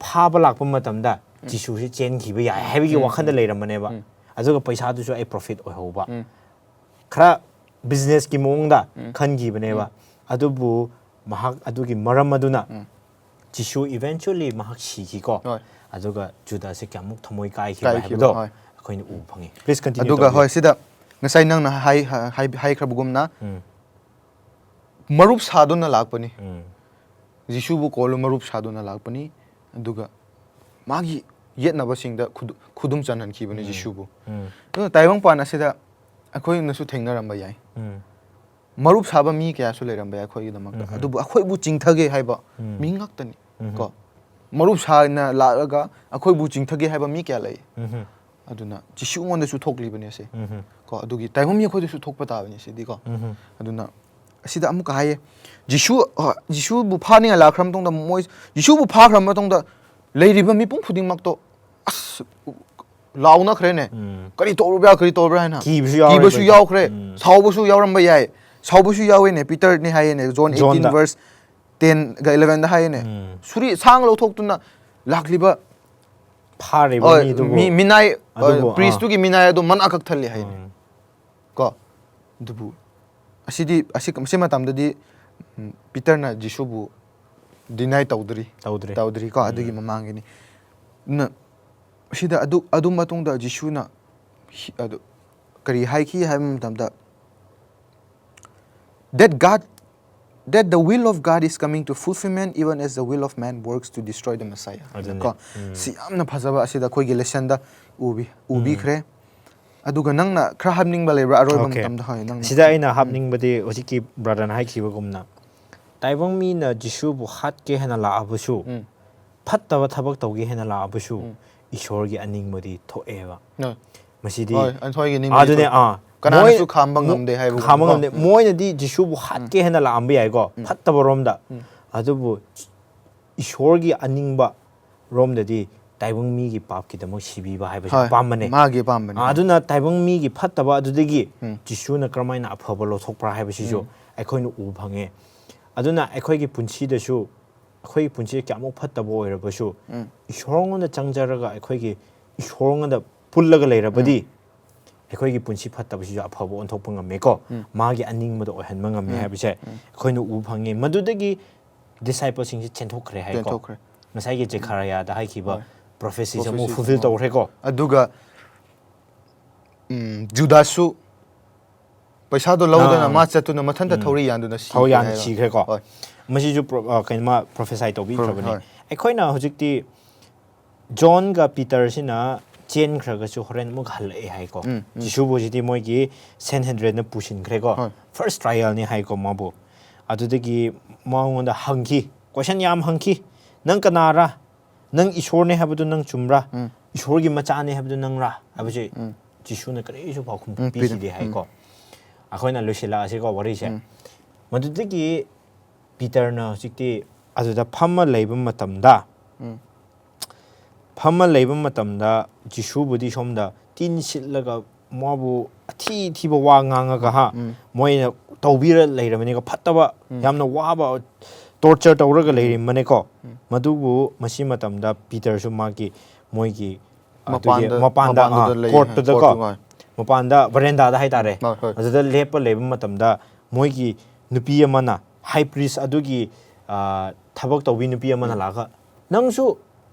ꯐꯥꯕ ꯂꯥꯛꯄ ꯃꯇꯝꯗ ꯖꯤꯁꯨꯁꯤ ꯆꯦꯟꯈꯤꯕ ꯌꯥꯏ ꯍꯥꯏꯕꯒꯤ ꯋꯥꯈꯜꯗ ꯂꯩꯔꯝꯕꯅꯦꯕ꯫ ꯑꯗꯨꯒ ꯄꯩꯁꯥꯗꯨꯁꯨ ꯑꯩ ꯄ꯭ꯔꯣꯐꯤꯠ ꯑꯣꯏꯍꯧꯕ꯫ ꯈꯔ ꯕꯤꯖꯤꯅꯦꯁꯀꯤ ꯃꯑꯣꯡꯗ ꯈꯟꯈꯤꯕꯅꯦꯕ꯫ ꯑꯗꯨꯕꯨ ꯃꯍꯥꯛ ꯑꯗꯨꯒꯤ ꯃꯔꯝ ꯑꯗꯨꯅ ꯖꯤꯁꯨ eventually ꯃꯍꯥꯛ ꯁꯤꯈꯤꯀꯣ꯫ ꯍꯣꯏ꯫ ꯑꯗꯨꯒ ꯖꯨꯗꯥꯁꯦ ꯀꯌꯥꯃꯨꯛ ꯊꯃꯣꯏ ꯀꯥꯏꯈꯤꯕ꯭ꯔꯥ ꯀꯥꯏꯈꯤꯕ, ꯍꯥꯏꯕꯗꯣ ꯍꯣꯏ꯫ ꯑꯩꯈꯣꯏꯅ ꯎꯕ ꯐꯪꯉꯤ꯫ Please continue ꯑꯗꯨꯒ ꯇꯧꯕꯤꯌꯨ꯫ ꯍꯣꯏ, ꯁꯤꯗ ꯉꯁꯥꯏ ꯅꯪꯅ ꯍꯥꯏ-, ꯍꯥꯏ-, ꯍꯥꯏꯈ꯭ꯔꯕꯒꯨꯝꯅ, ꯎꯝ꯫ ꯃꯔꯨꯞ ꯁꯥꯗꯨꯅ ꯂꯥꯛꯄꯅꯤ꯫ ꯎꯝ꯫ ꯖꯤꯁꯨꯕꯨ ꯀꯣꯜꯂꯨ ꯃꯔꯨꯞ ꯁꯥꯗꯨꯅ ꯂꯥꯛꯄꯅꯤ꯫ ꯑꯗꯨꯒ ꯃꯥꯒꯤ ꯌꯦꯠꯅꯕꯁꯤꯡꯗ ꯈꯨꯗꯨ-, ꯈꯨꯗꯨꯝ ꯆꯟꯍꯟꯈꯤꯕꯅꯤ ꯖꯤꯁꯨꯕꯨ꯫ ꯎꯝ꯫ ꯑꯗꯨꯅ ꯇꯥꯏꯕꯪꯄꯥꯟ ꯑꯁꯤꯗ ꯑꯩꯈꯣꯏꯅꯁꯨ ꯊꯦꯡꯅꯔꯝꯕ ꯌꯥꯏ꯫ ꯎꯝ꯫ ꯃꯔꯨꯞ ꯁꯥꯕ ꯃꯤ ꯀꯌꯥꯁꯨ ꯂꯩꯔꯝꯕ ꯌꯥꯏ ꯑꯩꯈꯣꯏꯒꯤꯗꯃꯛꯇ꯫ ꯑꯗꯨꯕꯨ ꯑꯩꯈꯣꯏꯕꯨ ꯆꯤꯡꯊꯒꯦ ꯍꯥꯏꯕ ꯃꯤ ꯉꯥꯛꯇꯅꯤ ꯀꯣ꯫ ꯃꯔꯨꯞ ꯁꯥꯅ ꯂꯥꯛꯂꯒ ꯑꯩꯈꯣꯏꯕꯨ ꯆꯤꯡꯊꯒꯦ ꯍꯥꯏꯕ ꯃꯤ ꯀꯌꯥ ꯂꯩ? ꯑꯗꯨꯅ ꯖꯤꯁꯨꯉꯣꯟꯗꯁꯨ ꯊꯣꯛꯂꯤꯕꯅꯦ ꯁꯦ꯫ ꯀꯣ, ꯑꯗꯨꯒꯤ ꯇꯥꯏꯕꯪ ꯃꯤ ꯑꯩꯈꯣꯏꯗꯁꯨ ꯊꯣꯛꯄ ꯇꯥꯕꯅꯤ ꯁꯤꯗꯤꯀꯣ꯫ ꯑꯗꯨꯅ ꯑꯁꯤꯗ ꯑꯃꯨꯛꯀ ꯍꯥꯏꯌꯦ, ꯖꯤꯁꯨ, ꯑ, ꯖꯤꯁꯨꯕꯨ ꯐꯥꯅꯤꯡꯉꯥꯏ ꯂꯥꯛꯈ꯭ꯔ ꯃꯇꯨꯡꯗ, ꯃꯣꯏ ꯖꯤꯁꯨꯕꯨ ꯐꯥꯈ꯭ꯔ ꯃꯇꯨꯡꯗ ꯂꯩꯔꯤꯕ ꯃꯤꯄꯨꯝ ꯈꯨꯗꯤꯡꯃꯛꯇꯣ ꯑꯁ ꯂꯥꯎꯅꯈ꯭ꯔꯦꯅꯦ꯫ ꯀꯔꯤ ꯇꯧꯔꯕ꯭ꯔꯥ, ꯀꯔꯤ ꯇꯧꯔꯕ꯭ꯔꯥ ꯍꯥꯏꯅ꯫ ꯀꯤꯕꯁꯨ ꯌꯥꯎꯔꯦ ꯀꯤꯕꯁꯨ ꯑꯩꯈꯣꯏꯗ꯫ ꯌꯥꯎꯈ꯭ꯔꯦ꯫ ꯁꯥꯎꯕꯁꯨ ꯌꯥꯎꯔꯝꯕ ꯌꯥꯏ꯫ ꯁꯥꯎꯕꯁꯨ ꯌꯥꯎꯋꯦꯅꯦ꯫ ꯄꯤꯇꯔꯅꯦ ꯍꯥꯏꯌꯦꯅꯦ, ꯖꯣꯟ ꯖꯣꯟꯗ꯫ eighteen verse ten ꯒ eleven ꯗ ꯍꯥꯏꯌꯦꯅꯦ꯫ ꯁꯨꯔꯤ ꯁꯥꯡ ꯂꯧꯊꯣꯛꯇꯨꯅ ꯂꯥꯛꯂꯤꯕ, ꯐꯥꯔꯤꯕ ꯍꯣꯏ, ꯃꯤꯗꯨꯕꯨ꯫ ꯃꯤ-, ꯃꯤꯅꯥꯏ, ꯑꯗꯨꯕꯨ, ꯍꯣꯏ, ꯄ꯭ꯔꯤꯁꯇꯨꯒꯤ ꯃꯤꯅꯥꯏ ꯑꯗꯨ ꯃꯅꯥ ꯀꯛꯊꯜꯂꯤ ꯍꯥꯏꯅꯦ꯫ ꯀꯣ, ꯑꯗꯨꯕꯨ ꯑꯁꯤꯗꯤ, ꯑꯁꯤ, ꯑꯁꯤ ꯃꯇꯝꯗꯗꯤ, ꯎꯝ, ꯄꯤꯇꯔꯅ ꯖꯤꯁꯨꯕꯨ deny ꯇꯧꯗ꯭ꯔꯤ꯫ ꯇꯧꯗ꯭ꯔꯤ꯫ ꯇꯧꯗ꯭ꯔꯤ ꯀꯣ, ꯑꯗꯨꯒꯤ ꯃꯃꯥꯡꯒꯤꯅꯤ꯫ ꯑꯗꯨꯅ ꯁꯤꯗ ꯑꯗꯨ, ꯑꯗꯨ ꯃꯇꯨꯡꯗ ꯖꯤꯁꯨꯅ ꯍꯤ-, ꯑꯗꯨ ꯀꯔꯤ ꯍꯥꯏꯈꯤ ꯍꯥꯏꯕ ꯃꯇꯝꯗ, that God, that the will of God is coming to fulfillment even as the will of man works to destroy the Messiah꯫ ꯑꯗꯨꯅꯦ꯫ ꯀꯣ, ꯁꯤ ꯌꯥꯝꯅ ꯐꯖꯕ, ꯑꯁꯤꯗ ꯑꯩꯈꯣꯏꯒꯤ ꯂꯦꯁꯟꯗ ꯎꯕꯤ, ꯎꯕꯤꯈ꯭ꯔꯦ꯫ ꯑꯗꯨꯒ ꯅꯪꯅ ꯈꯔ ꯍꯥꯞꯅꯤꯡꯕ ꯂꯩꯕ꯭ꯔꯥ ꯑꯔꯣꯏꯕ Okay꯫ ꯃꯇꯝꯗ? ꯍꯣꯏ, ꯅꯪꯅ꯫ ꯁꯤꯗ ꯑꯩꯅ ꯍꯥꯞꯅꯤꯡꯕꯗꯤ ꯍꯧꯖꯤꯛꯀꯤ ꯕ꯭ꯔꯗꯔꯅ ꯍꯥꯏꯈꯤꯕꯒꯨꯝꯅ, ꯇꯥꯏꯕꯪ ꯃꯤꯅ ꯖꯤꯁꯨꯕꯨ ꯍꯥꯠꯀꯦ ꯍꯥꯏꯅ ꯂꯥꯛꯑꯕꯁꯨ, ꯎꯝ꯫ ꯐꯠꯇꯕ ꯊꯕꯛ ꯇꯧꯒꯦ ꯍꯥꯏꯅ ꯂꯥꯛꯑꯕꯁꯨ, ꯎꯝ꯫ ꯏꯁꯣꯔꯒꯤ ꯑꯅꯤꯡꯕꯗꯤ ꯊꯣꯛꯑꯦꯕ꯫ ꯍꯣꯏ꯫ ꯃꯁꯤꯗꯤ ꯍꯣꯏ, ꯑꯩꯈꯣꯏꯒꯤ ꯅꯤꯡꯕꯗꯤ ꯑꯗꯨꯅꯦ ꯊꯣꯛꯑꯦ꯫ ꯑꯥ ꯀꯅꯥꯅꯁꯨ ꯃꯣꯏ- ꯈꯥꯝꯕ ꯃꯣ- ꯉꯝꯗꯦ ꯍꯥꯏꯕꯒꯨꯝꯕ ꯈꯥꯝꯕ ꯀꯣ꯫ ꯉꯝꯗꯦ꯫ ꯃꯣꯏꯅꯗꯤ ꯖꯤꯁꯨꯕꯨ ꯍꯥꯠꯀꯦ ꯍꯥꯏꯅ ꯂꯥꯛꯑꯝꯕ ꯌꯥꯏꯀꯣ, ꯐꯠꯇꯕ ꯔꯣꯝꯗ꯫ ꯑꯗꯨꯕꯨ ꯏꯁꯣꯔꯒꯤ ꯑꯅꯤꯡꯕ ꯔꯣꯝꯗꯗꯤ ꯇꯥꯏꯕꯪ ꯃꯤꯒꯤ ꯄꯥꯞꯀꯤꯗꯃꯛ ꯁꯤꯕꯤꯕ ꯍꯥꯏꯕꯁꯦ ꯍꯣꯏ, ꯑꯄꯥꯝꯕꯅꯦ꯫ ꯃꯥꯒꯤ ꯑꯄꯥꯝꯕꯅꯦ꯫ ꯑꯥ, ꯑꯗꯨꯅ ꯇꯥꯏꯕꯪ ꯃꯤꯒꯤ ꯐꯠꯇꯕ ꯑꯗꯨꯗꯒꯤ ꯎꯝ꯫ ꯖꯤꯁꯨꯅ ꯀꯔꯝꯍꯥꯏꯅ ꯑꯐꯕ ꯂꯧꯊꯣꯛꯄ꯭ꯔꯥ ꯍꯥꯏꯕꯁꯤꯁꯨ ꯎꯝ꯫ ꯑꯩꯈꯣꯏꯅ ꯎꯕ ꯐꯪꯉꯦ꯫ ꯑꯗꯨꯅ ꯑꯩꯈꯣꯏꯒꯤ ꯄꯨꯟꯁꯤꯗꯁꯨ, ꯑꯩꯈꯣꯏꯒꯤ ꯄꯨꯟꯁꯤ ꯀꯌꯥꯃꯨꯛ ꯐꯠꯇꯕ ꯑꯣꯏꯔꯕꯁꯨ, ꯎꯝ꯫ ꯏꯁꯣꯔꯉꯣꯟꯗ ꯆꯪꯖꯔꯒ ꯑꯩꯈꯣꯏꯒꯤ ꯏꯁꯣꯔꯉꯣꯟꯗ ꯄꯨꯜꯂꯒ ꯂꯩꯔꯕꯗꯤ, ꯑꯩꯈꯣꯏꯒꯤ ꯄꯨꯟꯁꯤ ꯐꯠꯇꯕꯁꯤꯁꯨ ꯑꯐꯕ ꯑꯣꯟꯊꯣꯛꯄ ꯉꯝꯃꯦꯀꯣ꯫ ꯎꯝ꯫ ꯃꯥꯒꯤ ꯑꯅꯤꯡꯕꯗꯣ ꯑꯣꯏꯍꯟꯕ ꯉꯝꯃꯦ ꯎꯝ꯫ ꯍꯥꯏꯕꯁꯦ ꯎꯝ꯫ ꯑꯩꯈꯣꯏꯅ ꯎꯕ ꯐꯪꯉꯦ꯫ ꯃꯗꯨꯗꯒꯤ ꯗꯤꯁꯥꯏꯄꯜꯁꯤꯡꯁꯦ ꯆꯦꯟꯊꯣꯛꯈ꯭ꯔꯦ ꯍꯥꯏꯀꯣ꯫ ꯆꯦꯟꯊꯣꯛꯈ꯭ꯔꯦ꯫ ꯉꯁꯥꯏꯒꯤ ꯖꯦꯈꯥꯔꯤꯌꯥꯗ ꯍꯥꯏꯈꯤꯕ ꯍꯣꯏ꯫ ꯄ꯭ꯔꯣꯐꯦꯁꯤꯁꯦ ꯑꯃꯨꯛ ꯄ꯭ꯔꯣꯐꯦꯁꯤꯁꯦ ꯐꯨꯜꯐꯤꯜ ꯑꯃꯨꯛ ꯇꯧꯈ꯭ꯔꯦꯀꯣ꯫ ꯑꯗꯨꯒ ꯎꯝ, ꯖꯨꯗꯥꯁꯁꯨ ꯄꯩꯁꯥꯗꯣ ꯂꯧꯗꯅ ꯑꯥ꯫ ꯃꯥ ꯆꯠꯇꯨꯅ ꯃꯊꯟꯇ ꯎꯝ꯫ ꯊꯧꯔꯤ ꯌꯥꯟꯗꯨꯅ ꯊꯧꯔꯤ ꯁꯤꯈ꯭ꯔꯦ ꯌꯥꯟ ꯍꯥꯏꯕ꯫ ꯁꯤꯈ꯭ꯔꯦꯀꯣ꯫ ꯍꯣꯏ꯫ ꯃꯁꯤꯁꯨ ꯄ꯭ꯔꯣ-, ꯑ, ꯀꯩꯅꯣ ꯃꯥ ꯄ꯭ꯔꯣꯐꯦꯁꯥꯏ ꯇꯧꯕꯤꯈ꯭ꯔꯕꯅꯦ꯫ ꯍꯣꯏ꯫ ꯑꯩꯈꯣꯏꯅ ꯍꯧꯖꯤꯛꯇꯤ ꯖꯣꯟꯒ ꯄꯤꯇꯔꯁꯤꯅ ꯆꯦꯟꯈ꯭ꯔꯒꯁꯨ ꯍꯣꯔꯦꯟ ꯑꯃꯨꯛ ꯍꯜꯂꯛꯑꯦ ꯍꯥꯏꯀꯣ꯫ ꯎꯝ, ꯎꯝ꯫ ꯖꯤꯁꯨꯕꯨ ꯍꯧꯖꯤꯛꯇꯤ ꯃꯣꯏꯒꯤ ꯁꯦꯟꯍꯦꯗ꯭ꯔꯤꯟꯅ ꯄꯨꯁꯤꯟꯈ꯭ꯔꯦꯀꯣ꯫ ꯍꯣꯏ꯫ ꯐꯥꯔꯁ ꯇ꯭ꯔꯥꯏꯌꯦꯜꯅꯤ ꯍꯥꯏꯀꯣ ꯃꯥꯕꯨ꯫ ꯑꯗꯨꯗꯒꯤ ꯃꯉꯣꯟꯗ ꯍꯪꯈꯤ, ꯀꯣꯏꯁꯟ ꯌꯥꯝ ꯍꯪꯈꯤ꯫ "ꯅꯪ ꯀꯅꯥꯔꯥ? ꯅꯪ ꯏꯁꯣꯔꯅꯦ ꯍꯥꯏꯕꯗꯨ ꯅꯪ ꯆꯨꯝꯕ꯭ꯔꯥ? ꯎꯝ꯫ ꯏꯁꯣꯔꯒꯤ ꯃꯆꯥꯅꯦ ꯍꯥꯏꯕꯗꯨ ꯅꯪꯔꯥ?" ꯍꯥꯏꯕꯁꯦ ꯎꯝ꯫ ꯖꯤꯁꯨꯅ ꯀꯔꯤꯁꯨ ꯄꯥꯎꯈꯨꯝ ꯎꯝ, ꯄꯤꯗꯦ꯫ ꯄꯤꯈꯤꯗꯦ ꯍꯥꯏꯀꯣ꯫ ꯑꯩꯈꯣꯏꯅ ꯂꯣꯏꯁꯤꯜꯂꯛꯑꯁꯤꯀꯣ ꯋꯥꯔꯤꯁꯦ꯫ ꯎꯝ꯫ ꯃꯗꯨꯗꯒꯤ ꯄꯤꯇꯔꯅ ꯍꯧꯖꯤꯛꯇꯤ ꯑꯗꯨꯗ ꯐꯝꯃ ꯂꯩꯕ ꯃꯇꯝꯗ, ꯎꯝ꯫ ꯐꯝꯃ ꯂꯩꯕ ꯃꯇꯝꯗ ꯖꯤꯁꯨꯕꯨꯗꯤ ꯁꯣꯝꯗ ꯇꯤꯟ ꯁꯤꯠꯂꯒ ꯃꯥꯕꯨ ꯑꯊꯤ ꯑꯊꯤꯕ ꯋꯥ ꯉꯥꯡꯉꯒ, ꯍꯥ, ꯎꯝ꯫ ꯃꯣꯏꯅ ꯇꯧꯕꯤꯔ ꯂꯩꯔꯕꯅꯤꯀꯣ, ꯐꯠꯇꯕ, ꯎꯝ꯫ ꯌꯥꯝꯅ ꯋꯥꯕ, ꯇꯣꯔꯆꯔ ꯇꯧꯔꯒ ꯂꯩꯔꯝꯕꯅꯦꯀꯣ꯫ ꯎꯝ꯫ ꯃꯗꯨꯕꯨ ꯃꯁꯤ ꯃꯇꯝꯗ ꯄꯤꯇꯔꯁꯨ ꯃꯥꯒꯤ, ꯃꯣꯏꯒꯤ ꯑꯗꯨꯒꯤ ꯃꯄꯥꯟꯗ, ꯃꯄꯥꯟꯗ, ꯃꯄꯥꯟꯗꯨꯗ ꯑꯥ, ꯂꯩ, ꯀꯣꯔꯠꯇꯨꯗꯀꯣ, ꯀꯣꯔꯠꯇꯨ, ꯍꯣꯏ꯫ ꯃꯄꯥꯟꯗ ꯕꯔꯦꯟꯗꯥꯗ ꯍꯥꯏꯇꯥꯔꯦ, ꯍꯣꯏ, ꯍꯣꯏ꯫ ꯑꯗꯨꯗ ꯂꯦꯞꯄ ꯂꯩꯕ ꯃꯇꯝꯗ ꯃꯣꯏꯒꯤ ꯅꯨꯄꯤ ꯑꯃꯅ, ꯍꯥꯏ ꯄ꯭ꯔꯤꯁ ꯑꯗꯨꯒꯤ, ꯑꯥ, ꯊꯕꯛ ꯇꯧꯕꯤ ꯅꯨꯄꯤ ꯑꯃꯅ ꯎꯝ꯫ ꯂꯥꯛꯑꯒ, "ꯅꯪꯁꯨ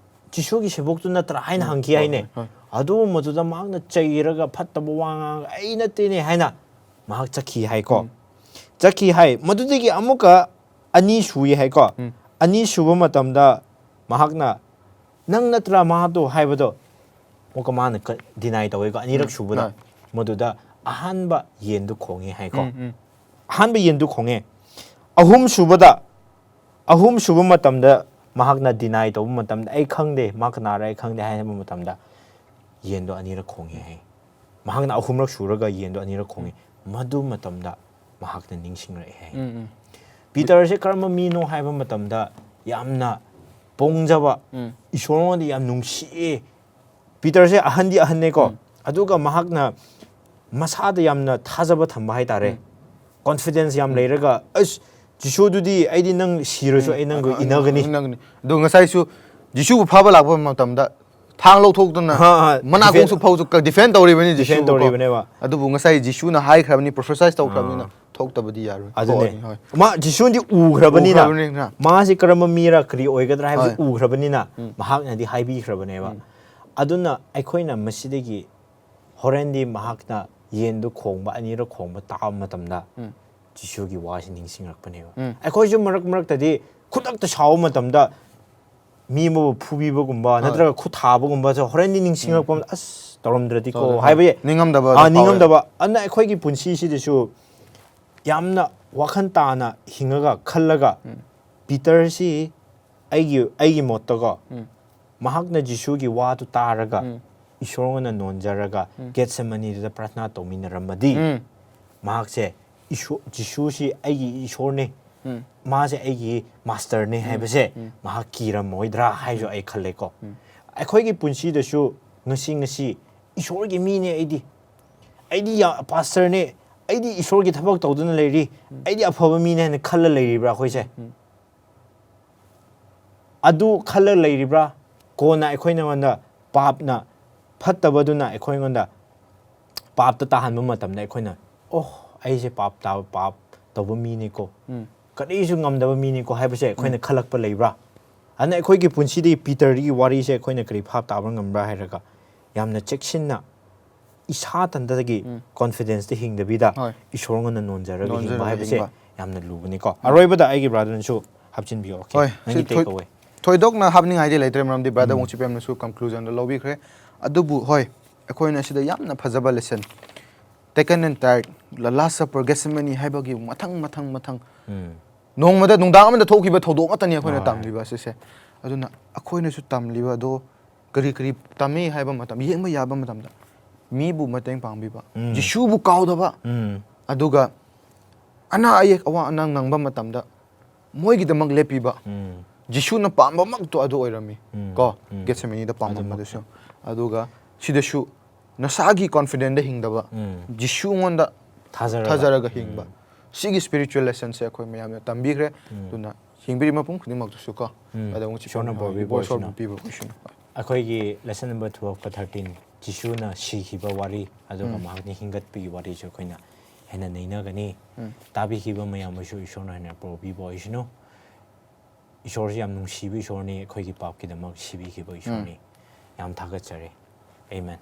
ꯖꯤꯁꯨꯒꯤ ꯁꯦꯕꯣꯛꯇꯨ ꯅꯠꯇ꯭ꯔꯥ?" ꯍꯥꯏꯅ ꯎꯝ, ꯍꯪꯈꯤ ꯍꯣꯏ, ꯍꯥꯏꯅꯦ꯫ ꯍꯣꯏ, ꯍꯣꯏ꯫ ꯑꯗꯨ ꯃꯗꯨꯗ ꯃꯍꯥꯛꯅ ꯆꯩꯔꯒ ꯐꯠꯇꯕ ꯋꯥ ꯉꯥꯡꯉꯒ, "ꯑꯩ ꯅꯠꯇꯦꯅꯦ" ꯍꯥꯏꯅ ꯃꯍꯥꯛ ꯆꯠꯈꯤ ꯍꯥꯏꯀꯣ꯫ ꯎꯝ꯫ ꯆꯠꯈꯤ ꯍꯥꯏ꯫ ꯃꯗꯨꯗꯒꯤ ꯑꯃꯨꯛꯀ ꯑꯅꯤ ꯁꯨꯏ ꯍꯥꯏꯀꯣ꯫ ꯎꯝ꯫ ꯑꯅꯤ ꯁꯨꯕ ꯃꯇꯝꯗ ꯃꯍꯥꯛꯅ, "ꯅꯪ ꯅꯠꯇ꯭ꯔꯥ ꯃꯍꯥꯛꯇꯣ?" ꯍꯥꯏꯕꯗꯣ ꯑꯃꯨꯛꯀ ꯃꯥꯅ ꯗꯤꯅꯥꯏ ꯇꯧꯋꯦꯀꯣ꯫ ꯑꯅꯤꯔꯛ ꯎꯝ, ꯁꯨꯕꯗ, ꯍꯣꯏ꯫ ꯃꯗꯨꯗ ꯑꯍꯥꯟꯕ ꯌꯦꯟꯗꯨ ꯈꯣꯡꯉꯦ ꯍꯥꯏꯀꯣ꯫ ꯎꯝ, ꯎꯝ꯫ ꯑꯍꯥꯟꯕ ꯌꯦꯟꯗꯨ ꯈꯣꯡꯉꯦ꯫ ꯑꯍꯨꯝ ꯁꯨꯕꯗ, ꯑꯍꯨꯝ ꯁꯨꯕ ꯃꯇꯝꯗ ꯃꯍꯥꯛꯅ deny ꯇꯧꯕ ꯃꯇꯝꯗ, "ꯑꯩ ꯈꯪꯗꯦ, ꯃꯥ ꯀꯅꯥꯔ ꯑꯩ ꯈꯪꯗꯦ" ꯍꯥꯏꯕ ꯃꯇꯝꯗ, ꯌꯦꯟꯗꯣ ꯑꯅꯤꯔꯛ ꯈꯣꯡꯉꯦ ꯍꯥꯏ꯫ ꯃꯍꯥꯛꯅ ꯑꯍꯨꯝꯔꯛ ꯁꯨꯔꯒ ꯌꯦꯟꯗꯣ ꯑꯅꯤꯔꯛ ꯈꯣꯡꯉꯦ꯫ ꯃꯗꯨ ꯃꯇꯝꯗ ꯃꯍꯥꯛꯅ ꯅꯤꯡꯁꯤꯡꯂꯛꯑꯦ ꯍꯥꯏ꯫ ꯎꯝ, ꯎꯝ. ꯄꯤꯇꯔꯁꯦ ꯀꯔꯝꯕ ꯃꯤꯅꯣ ꯍꯥꯏꯕ ꯃꯇꯝꯗ, ꯌꯥꯝꯅ ꯄꯣꯡꯖꯕ, ꯎꯝ. ꯏꯁꯣꯔꯉꯣꯟꯗ ꯌꯥꯝ ꯅꯨꯡꯁꯤꯌꯦ꯫ ꯄꯤꯇꯔꯁꯦ ꯑꯍꯟꯗꯤ ꯑꯍꯟꯅꯦꯀꯣ, ꯑꯗꯨꯒ ꯃꯍꯥꯛꯅ ꯃꯁꯥꯗ ꯌꯥꯝꯅ ꯊꯥꯖꯕ ꯊꯝꯕ ꯍꯥꯏꯇꯥꯔꯦ꯫ Confidence ꯌꯥꯝ ꯂꯩꯔꯒ, "ꯑꯁ, ꯖꯤꯁꯨꯗꯨꯗꯤ ꯑꯩꯗꯤ ꯅꯪ ꯁꯤꯔꯁꯨ ꯑꯩ ꯅꯪꯕꯨ ꯑ, ꯑ, ꯏꯟꯅꯒꯅꯤ, ꯏꯟꯅꯒꯅꯤ." ꯑꯗꯨ ꯉꯁꯥꯏꯁꯨ ꯖꯤꯁꯨꯕꯨ ꯐꯥꯕ ꯂꯥꯛꯄ ꯃꯇꯝꯗ ꯊꯥꯡ ꯂꯧꯊꯣꯛꯇꯨꯅ ꯍꯥ, ꯍꯥ, ꯃꯅꯥ defend- ꯈꯣꯡꯁꯨ ꯐꯥꯎꯁꯨ ꯀ-, defend ꯇꯧꯔꯤꯕꯅꯤ defend ꯖꯤꯁꯨꯕꯨ ꯀꯣ꯫ ꯇꯧꯔꯤꯕꯅꯦꯕ꯫ ꯑꯗꯨꯕꯨ ꯉꯁꯥꯏ ꯖꯤꯁꯨꯅ ꯍꯥꯏꯈ꯭ꯔꯕꯅꯤ, prophesize ꯇꯧꯈ꯭ꯔꯕꯅꯤꯅ ꯊꯣꯛꯇꯕꯗꯤ ꯌꯥꯔꯣꯏ꯫ ꯑꯗꯨꯅꯦ꯫ ꯊꯣꯛꯑꯅꯤ, ꯍꯣꯏ꯫ ꯃꯥ ꯖꯤꯁꯨꯗꯤ ꯎꯈ꯭ꯔꯕꯅꯤꯅ, ꯎꯈ꯭ꯔꯕꯅꯤꯅ꯫ ꯃꯥꯁꯤ ꯀꯔꯝꯕ ꯃꯤꯔ, ꯀꯔꯤ ꯑꯣꯏꯒꯗ꯭ꯔꯥ ꯍꯥꯏꯕꯁꯤ ꯍꯣꯏ꯫ ꯎꯈ꯭ꯔꯕꯅꯤꯅ, ꯃꯍꯥꯛꯅꯗꯤ ꯍꯥꯏꯕꯤꯈ꯭ꯔꯕꯅꯦꯕ꯫ ꯑꯗꯨꯅ ꯑꯩꯈꯣꯏꯅ ꯃꯁꯤꯗꯒꯤ ꯍꯣꯔꯦꯟꯗꯤ ꯃꯍꯥꯛꯅ ꯌꯦꯟꯗꯨ ꯈꯣꯡꯕ, ꯑꯅꯤꯔꯛ ꯈꯣꯡꯕ ꯇꯥꯕ ꯃꯇꯝꯗ, ꯖꯤꯁꯨꯒꯤ ꯋꯥꯁꯤ ꯅꯤꯡꯁꯤꯡꯂꯛꯄꯅꯦꯕ꯫ ꯎꯝ꯫ ꯑꯩꯈꯣꯏꯁꯨ ꯃꯔꯛ ꯃꯔꯛꯇꯗꯤ ꯈꯨꯗꯛꯇ ꯁꯥꯎꯕ ꯃꯇꯝꯗ ꯃꯤ ꯑꯃꯕꯨ ꯐꯨꯕꯤꯕꯒꯨꯝꯕ, ꯅꯠꯇ꯭ꯔꯒ ꯈꯨꯠ ꯊꯥꯕꯒꯨꯝꯕꯁꯦ ꯍꯣꯔꯦꯟꯗꯤ ꯅꯤꯡꯁꯤꯡꯂꯛꯄ ꯃꯇꯝꯗ, "ꯑꯁ, ꯇꯧꯔꯝꯗ꯭ꯔꯗꯤꯀꯣ" ꯇꯧꯔꯝꯗ꯭ꯔꯗꯤ꯫ ꯍꯥꯏꯕ ꯌꯥꯏ꯫ ꯅꯤꯡꯉꯝꯗꯕ ꯑꯥ, ꯐꯥꯎꯋꯦ꯫ ꯅꯤꯡꯉꯝꯗꯕ꯫ ꯑꯗꯨꯅ ꯑꯩꯈꯣꯏꯒꯤ ꯄꯨꯟꯁꯤꯁꯤꯗꯁꯨ ꯌꯥꯝꯅ ꯋꯥꯈꯜ ꯇꯥꯅ ꯍꯤꯡꯉꯒ ꯈꯜꯂꯒ, ꯄꯤꯇꯔꯁꯤ ꯑꯩꯒꯤ, ꯑꯩꯒꯤ ꯃꯣꯠꯇꯀꯣ, ꯃꯍꯥꯛꯅ ꯖꯤꯁꯨꯒꯤ ꯋꯥꯗꯨ ꯇꯥꯔꯒ ꯏꯁꯣꯔꯉꯣꯟꯗ ꯅꯣꯟꯖꯔꯒ ꯒꯦꯠꯁꯦꯃꯅꯤꯗꯨꯗ ꯄ꯭ꯔꯊꯅꯥ ꯇꯧꯃꯤꯟꯅꯔꯝꯃꯗꯤ, ꯃꯍꯥꯛꯁꯦ ꯏꯁꯣ-, ꯖꯤꯁꯨꯁꯤ ꯑꯩꯒꯤ ꯏꯁꯣꯔꯅꯦ, ꯃꯥꯁꯦ ꯑꯩꯒꯤ ꯃꯥꯁꯇꯔꯅꯦ ꯍꯥꯏꯕꯁꯦ ꯃꯍꯥꯛ ꯀꯤꯔꯝꯃꯣꯏꯗ꯭ꯔꯥ ꯍꯥꯏꯁꯨ ꯑꯩ ꯈꯜꯂꯦꯀꯣ꯫ ꯑꯩꯈꯣꯏꯒꯤ ꯄꯨꯟꯁꯤꯗꯁꯨ ꯉꯁꯤ, ꯉꯁꯤ ꯏꯁꯣꯔꯒꯤ ꯃꯤꯅꯦ ꯑꯩꯗꯤ, ꯑꯩꯗꯤ ꯌꯥ-, ꯄꯥꯁꯇꯔꯅꯦ, ꯑꯩꯗꯤ ꯏꯁꯣꯔꯒꯤ ꯊꯕꯛ ꯇꯧꯗꯨꯅ ꯂꯩꯔꯤ, ꯑꯩꯗꯤ ꯑꯐꯕ ꯃꯤꯅꯦ ꯍꯥꯏꯅ ꯈꯜꯂ ꯂꯩꯔꯤꯕ꯭ꯔꯥ ꯑꯩꯈꯣꯏꯁꯦ? ꯑꯗꯨ ꯈꯜꯂ ꯂꯩꯔꯤꯕ꯭ꯔꯥ? ꯀꯣꯟꯅ ꯑꯩꯈꯣꯏ ꯅꯉꯣꯟꯗ ꯄꯥꯞꯅ, ꯐꯠꯇꯕꯗꯨꯅ ꯑꯩꯈꯣꯏꯉꯣꯟꯗ ꯄꯥꯞꯇ ꯇꯥꯍꯟꯕ ꯃꯇꯝꯗ ꯑꯩꯈꯣꯏꯅ, "ꯑꯣ, ꯑꯩꯁꯦ ꯄꯥꯞ ꯇꯥꯕ, ꯄꯥꯞ ꯇꯧꯕ ꯃꯤꯅꯤꯀꯣ, ꯀꯔꯤꯁꯨ ꯉꯝꯗꯕ ꯃꯤꯅꯤꯀꯣ" ꯍꯥꯏꯕꯁꯦ ꯑꯩꯈꯣꯏꯅ ꯈꯜꯂꯛꯄ ꯂꯩꯕ꯭ꯔꯥ? ꯑꯗꯨꯅ ꯑꯩꯈꯣꯏꯒꯤ ꯄꯨꯟꯁꯤꯗꯒꯤ ꯄꯤꯇꯔꯒꯤ ꯋꯥꯔꯤꯁꯦ ꯑꯩꯈꯣꯏꯅ ꯀꯔꯤ ꯚꯥꯞ ꯇꯥꯕ ꯉꯝꯕ꯭ꯔꯥ ꯍꯥꯏꯔꯒ, ꯌꯥꯝꯅ ꯆꯦꯛꯁꯤꯟꯅ ꯏꯁꯥ ꯊꯟꯗꯗꯒꯤ confidenceꯇ ꯍꯤꯡꯗꯕꯤꯗ, ꯍꯣꯏ꯫ ꯏꯁꯣꯔꯉꯣꯟꯗ ꯅꯣꯟꯖꯔꯒ ꯍꯤꯡꯕ ꯅꯣꯟꯖꯔꯒ ꯍꯥꯏꯕꯁꯦ ꯍꯤꯡꯕ꯫ ꯌꯥꯝꯅ ꯂꯨꯕꯅꯤꯀꯣ꯫ ꯑꯔꯣꯏꯕꯗ ꯑꯩꯒꯤ brotherꯅꯁꯨ ꯍꯥꯞꯆꯤꯟꯕꯤꯌꯣ꯫ Okay, ꯍꯣꯏ, ꯅꯪꯒꯤ ꯁꯤ ꯊꯣꯏ-, take away꯫ ꯊꯣꯏꯗꯣꯛꯅ ꯍꯥꯞꯅꯤꯡꯉꯥꯏꯗꯤ ꯂꯩꯇ꯭ꯔꯦ, ꯃꯔꯝꯗꯤ brother ꯋꯥꯡꯆꯤꯄꯦꯝꯅꯁꯨ conclusionꯗ ꯂꯧꯕꯤꯈ꯭ꯔꯦ꯫ ꯑꯗꯨꯕꯨ ꯍꯣꯏ, ꯑꯩꯈꯣꯏꯅ ꯁꯤꯗ ꯌꯥꯝꯅ ꯐꯖꯕ lesson, taken and tied, the Last Supper, Gethsemane ꯍꯥꯏꯕꯒꯤ ꯃꯊꯪ, ꯃꯊꯪ, ꯃꯊꯪ꯫ ꯎꯝ꯫ ꯅꯣꯡꯃꯗ, ꯅꯨꯡꯗꯥꯡ ꯑꯃꯗ ꯊꯣꯛꯈꯤꯕ ꯊꯧꯗꯣꯛ ꯉꯥꯛꯇꯅꯤ ꯑꯩꯈꯣꯏꯅ ꯍꯣꯏ꯫ ꯇꯝꯂꯤꯕ ꯑꯁꯤꯁꯦ꯫ ꯑꯗꯨꯅ ꯑꯩꯈꯣꯏꯅꯁꯨ ꯇꯝꯂꯤꯕ ꯑꯗꯣ ꯀꯔꯤ ꯀꯔꯤ ꯇꯝꯃꯤ ꯍꯥꯏꯕ ꯃꯇꯝ, ꯌꯦꯡꯕ ꯌꯥꯕ ꯃꯇꯝꯗ ꯃꯤꯕꯨ ꯃꯇꯦꯡ ꯄꯥꯡꯕꯤꯕ, ꯎꯝ꯫ ꯖꯤꯁꯨꯕꯨ ꯀꯥꯎꯗꯕ, ꯎꯝ꯫ ꯑꯗꯨꯒ ꯑꯅꯥ ꯑꯌꯦꯛ ꯑꯋꯥ ꯑꯅꯥ ꯅꯪꯕ ꯃꯇꯝꯗ ꯃꯣꯏꯒꯤꯗꯃꯛ ꯂꯦꯞꯄꯤꯕ, ꯎꯝ꯫ ꯖꯤꯁꯨꯅ ꯄꯥꯝꯕꯃꯛꯇꯣ ꯑꯗꯨ ꯑꯣꯏꯔꯝꯃꯤ꯫ ꯎꯝ, ꯀꯣ ꯎꯝ꯫ ꯒꯦꯠꯁꯦꯃꯅꯤꯗ ꯄꯥꯝꯕ ꯑꯗꯨꯃꯛ꯫ ꯑꯗꯨꯁꯨ꯫ ꯑꯗꯨꯒ ꯁꯤꯗꯁꯨ ꯅꯁꯥꯒꯤ ꯀꯣꯟꯐꯤꯗꯦꯟꯗ ꯍꯤꯡꯗꯕ, ꯎꯝ꯫ ꯖꯤꯁꯨꯉꯣꯟꯗ ꯊꯥꯖꯔꯒ꯫ ꯊꯥꯖꯔꯒ ꯎꯝ꯫ ꯍꯤꯡꯕ꯫ ꯁꯤꯒꯤ ꯁ꯭ꯄꯤꯔꯤꯆꯨꯋꯦꯜ ꯂꯦꯁꯟꯁꯦ ꯑꯩꯈꯣꯏ ꯃꯌꯥꯝꯅ ꯇꯝꯕꯤꯈ꯭ꯔꯦ꯫ ꯎꯝ꯫ ꯑꯗꯨꯅ ꯌꯦꯡꯕꯤꯔꯤ ꯃꯄꯨꯝ ꯈꯨꯗꯤꯡꯃꯛꯇꯁꯨ ꯀꯣ꯫ ꯎꯝ꯫ ꯑꯗ ꯑꯃꯨꯛ ꯏꯁꯣꯔꯅ ꯆꯤꯛꯄ ꯕꯣꯔ ꯍꯣꯏ, ꯄꯤꯕ ꯏꯁꯣꯔꯅ ꯑꯣꯏꯁꯅꯨ꯫ ꯄꯤꯕ ꯑꯣꯏꯁꯅꯨ꯫ ꯍꯣꯏ꯫ ꯑꯩꯈꯣꯏꯒꯤ ꯂꯦꯁꯟ ꯅꯝꯕꯔ ꯇꯨꯋꯦꯜꯐꯀ ꯊꯥꯔꯇꯤꯟ, ꯖꯤꯁꯨꯅ ꯁꯤꯈꯤꯕ ꯋꯥꯔꯤ, ꯑꯗꯨꯒ ꯎꯝ꯫ ꯃꯍꯥꯛꯅ ꯍꯤꯡꯒꯠꯄꯒꯤ ꯋꯥꯔꯤꯁꯨ ꯑꯩꯈꯣꯏꯅ ꯍꯦꯟꯅ ꯅꯩꯅꯒꯅꯤ꯫ ꯎꯝ꯫ ꯇꯥꯕꯤꯈꯤꯕ ꯃꯌꯥꯝ ꯑꯃꯁꯨ ꯏꯁꯣꯔꯅ ꯍꯦꯟꯅ ꯄꯣꯔꯣꯕꯤꯕ ꯑꯣꯏꯁꯅꯨ꯫ ꯏꯁꯣꯔꯁꯤ ꯌꯥꯝ ꯅꯨꯡꯁꯤꯕ ꯏꯁꯣꯔꯅꯤ, ꯑꯩꯈꯣꯏꯒꯤ ꯄꯥꯞꯀꯤꯗꯃꯛ ꯁꯤꯕꯤꯈꯤꯕ ꯏꯁꯣꯔꯅꯤ꯫ ꯌꯥꯝ ꯊꯥꯒꯠꯆꯔꯤ꯫ ꯑꯦꯃꯦꯟ꯫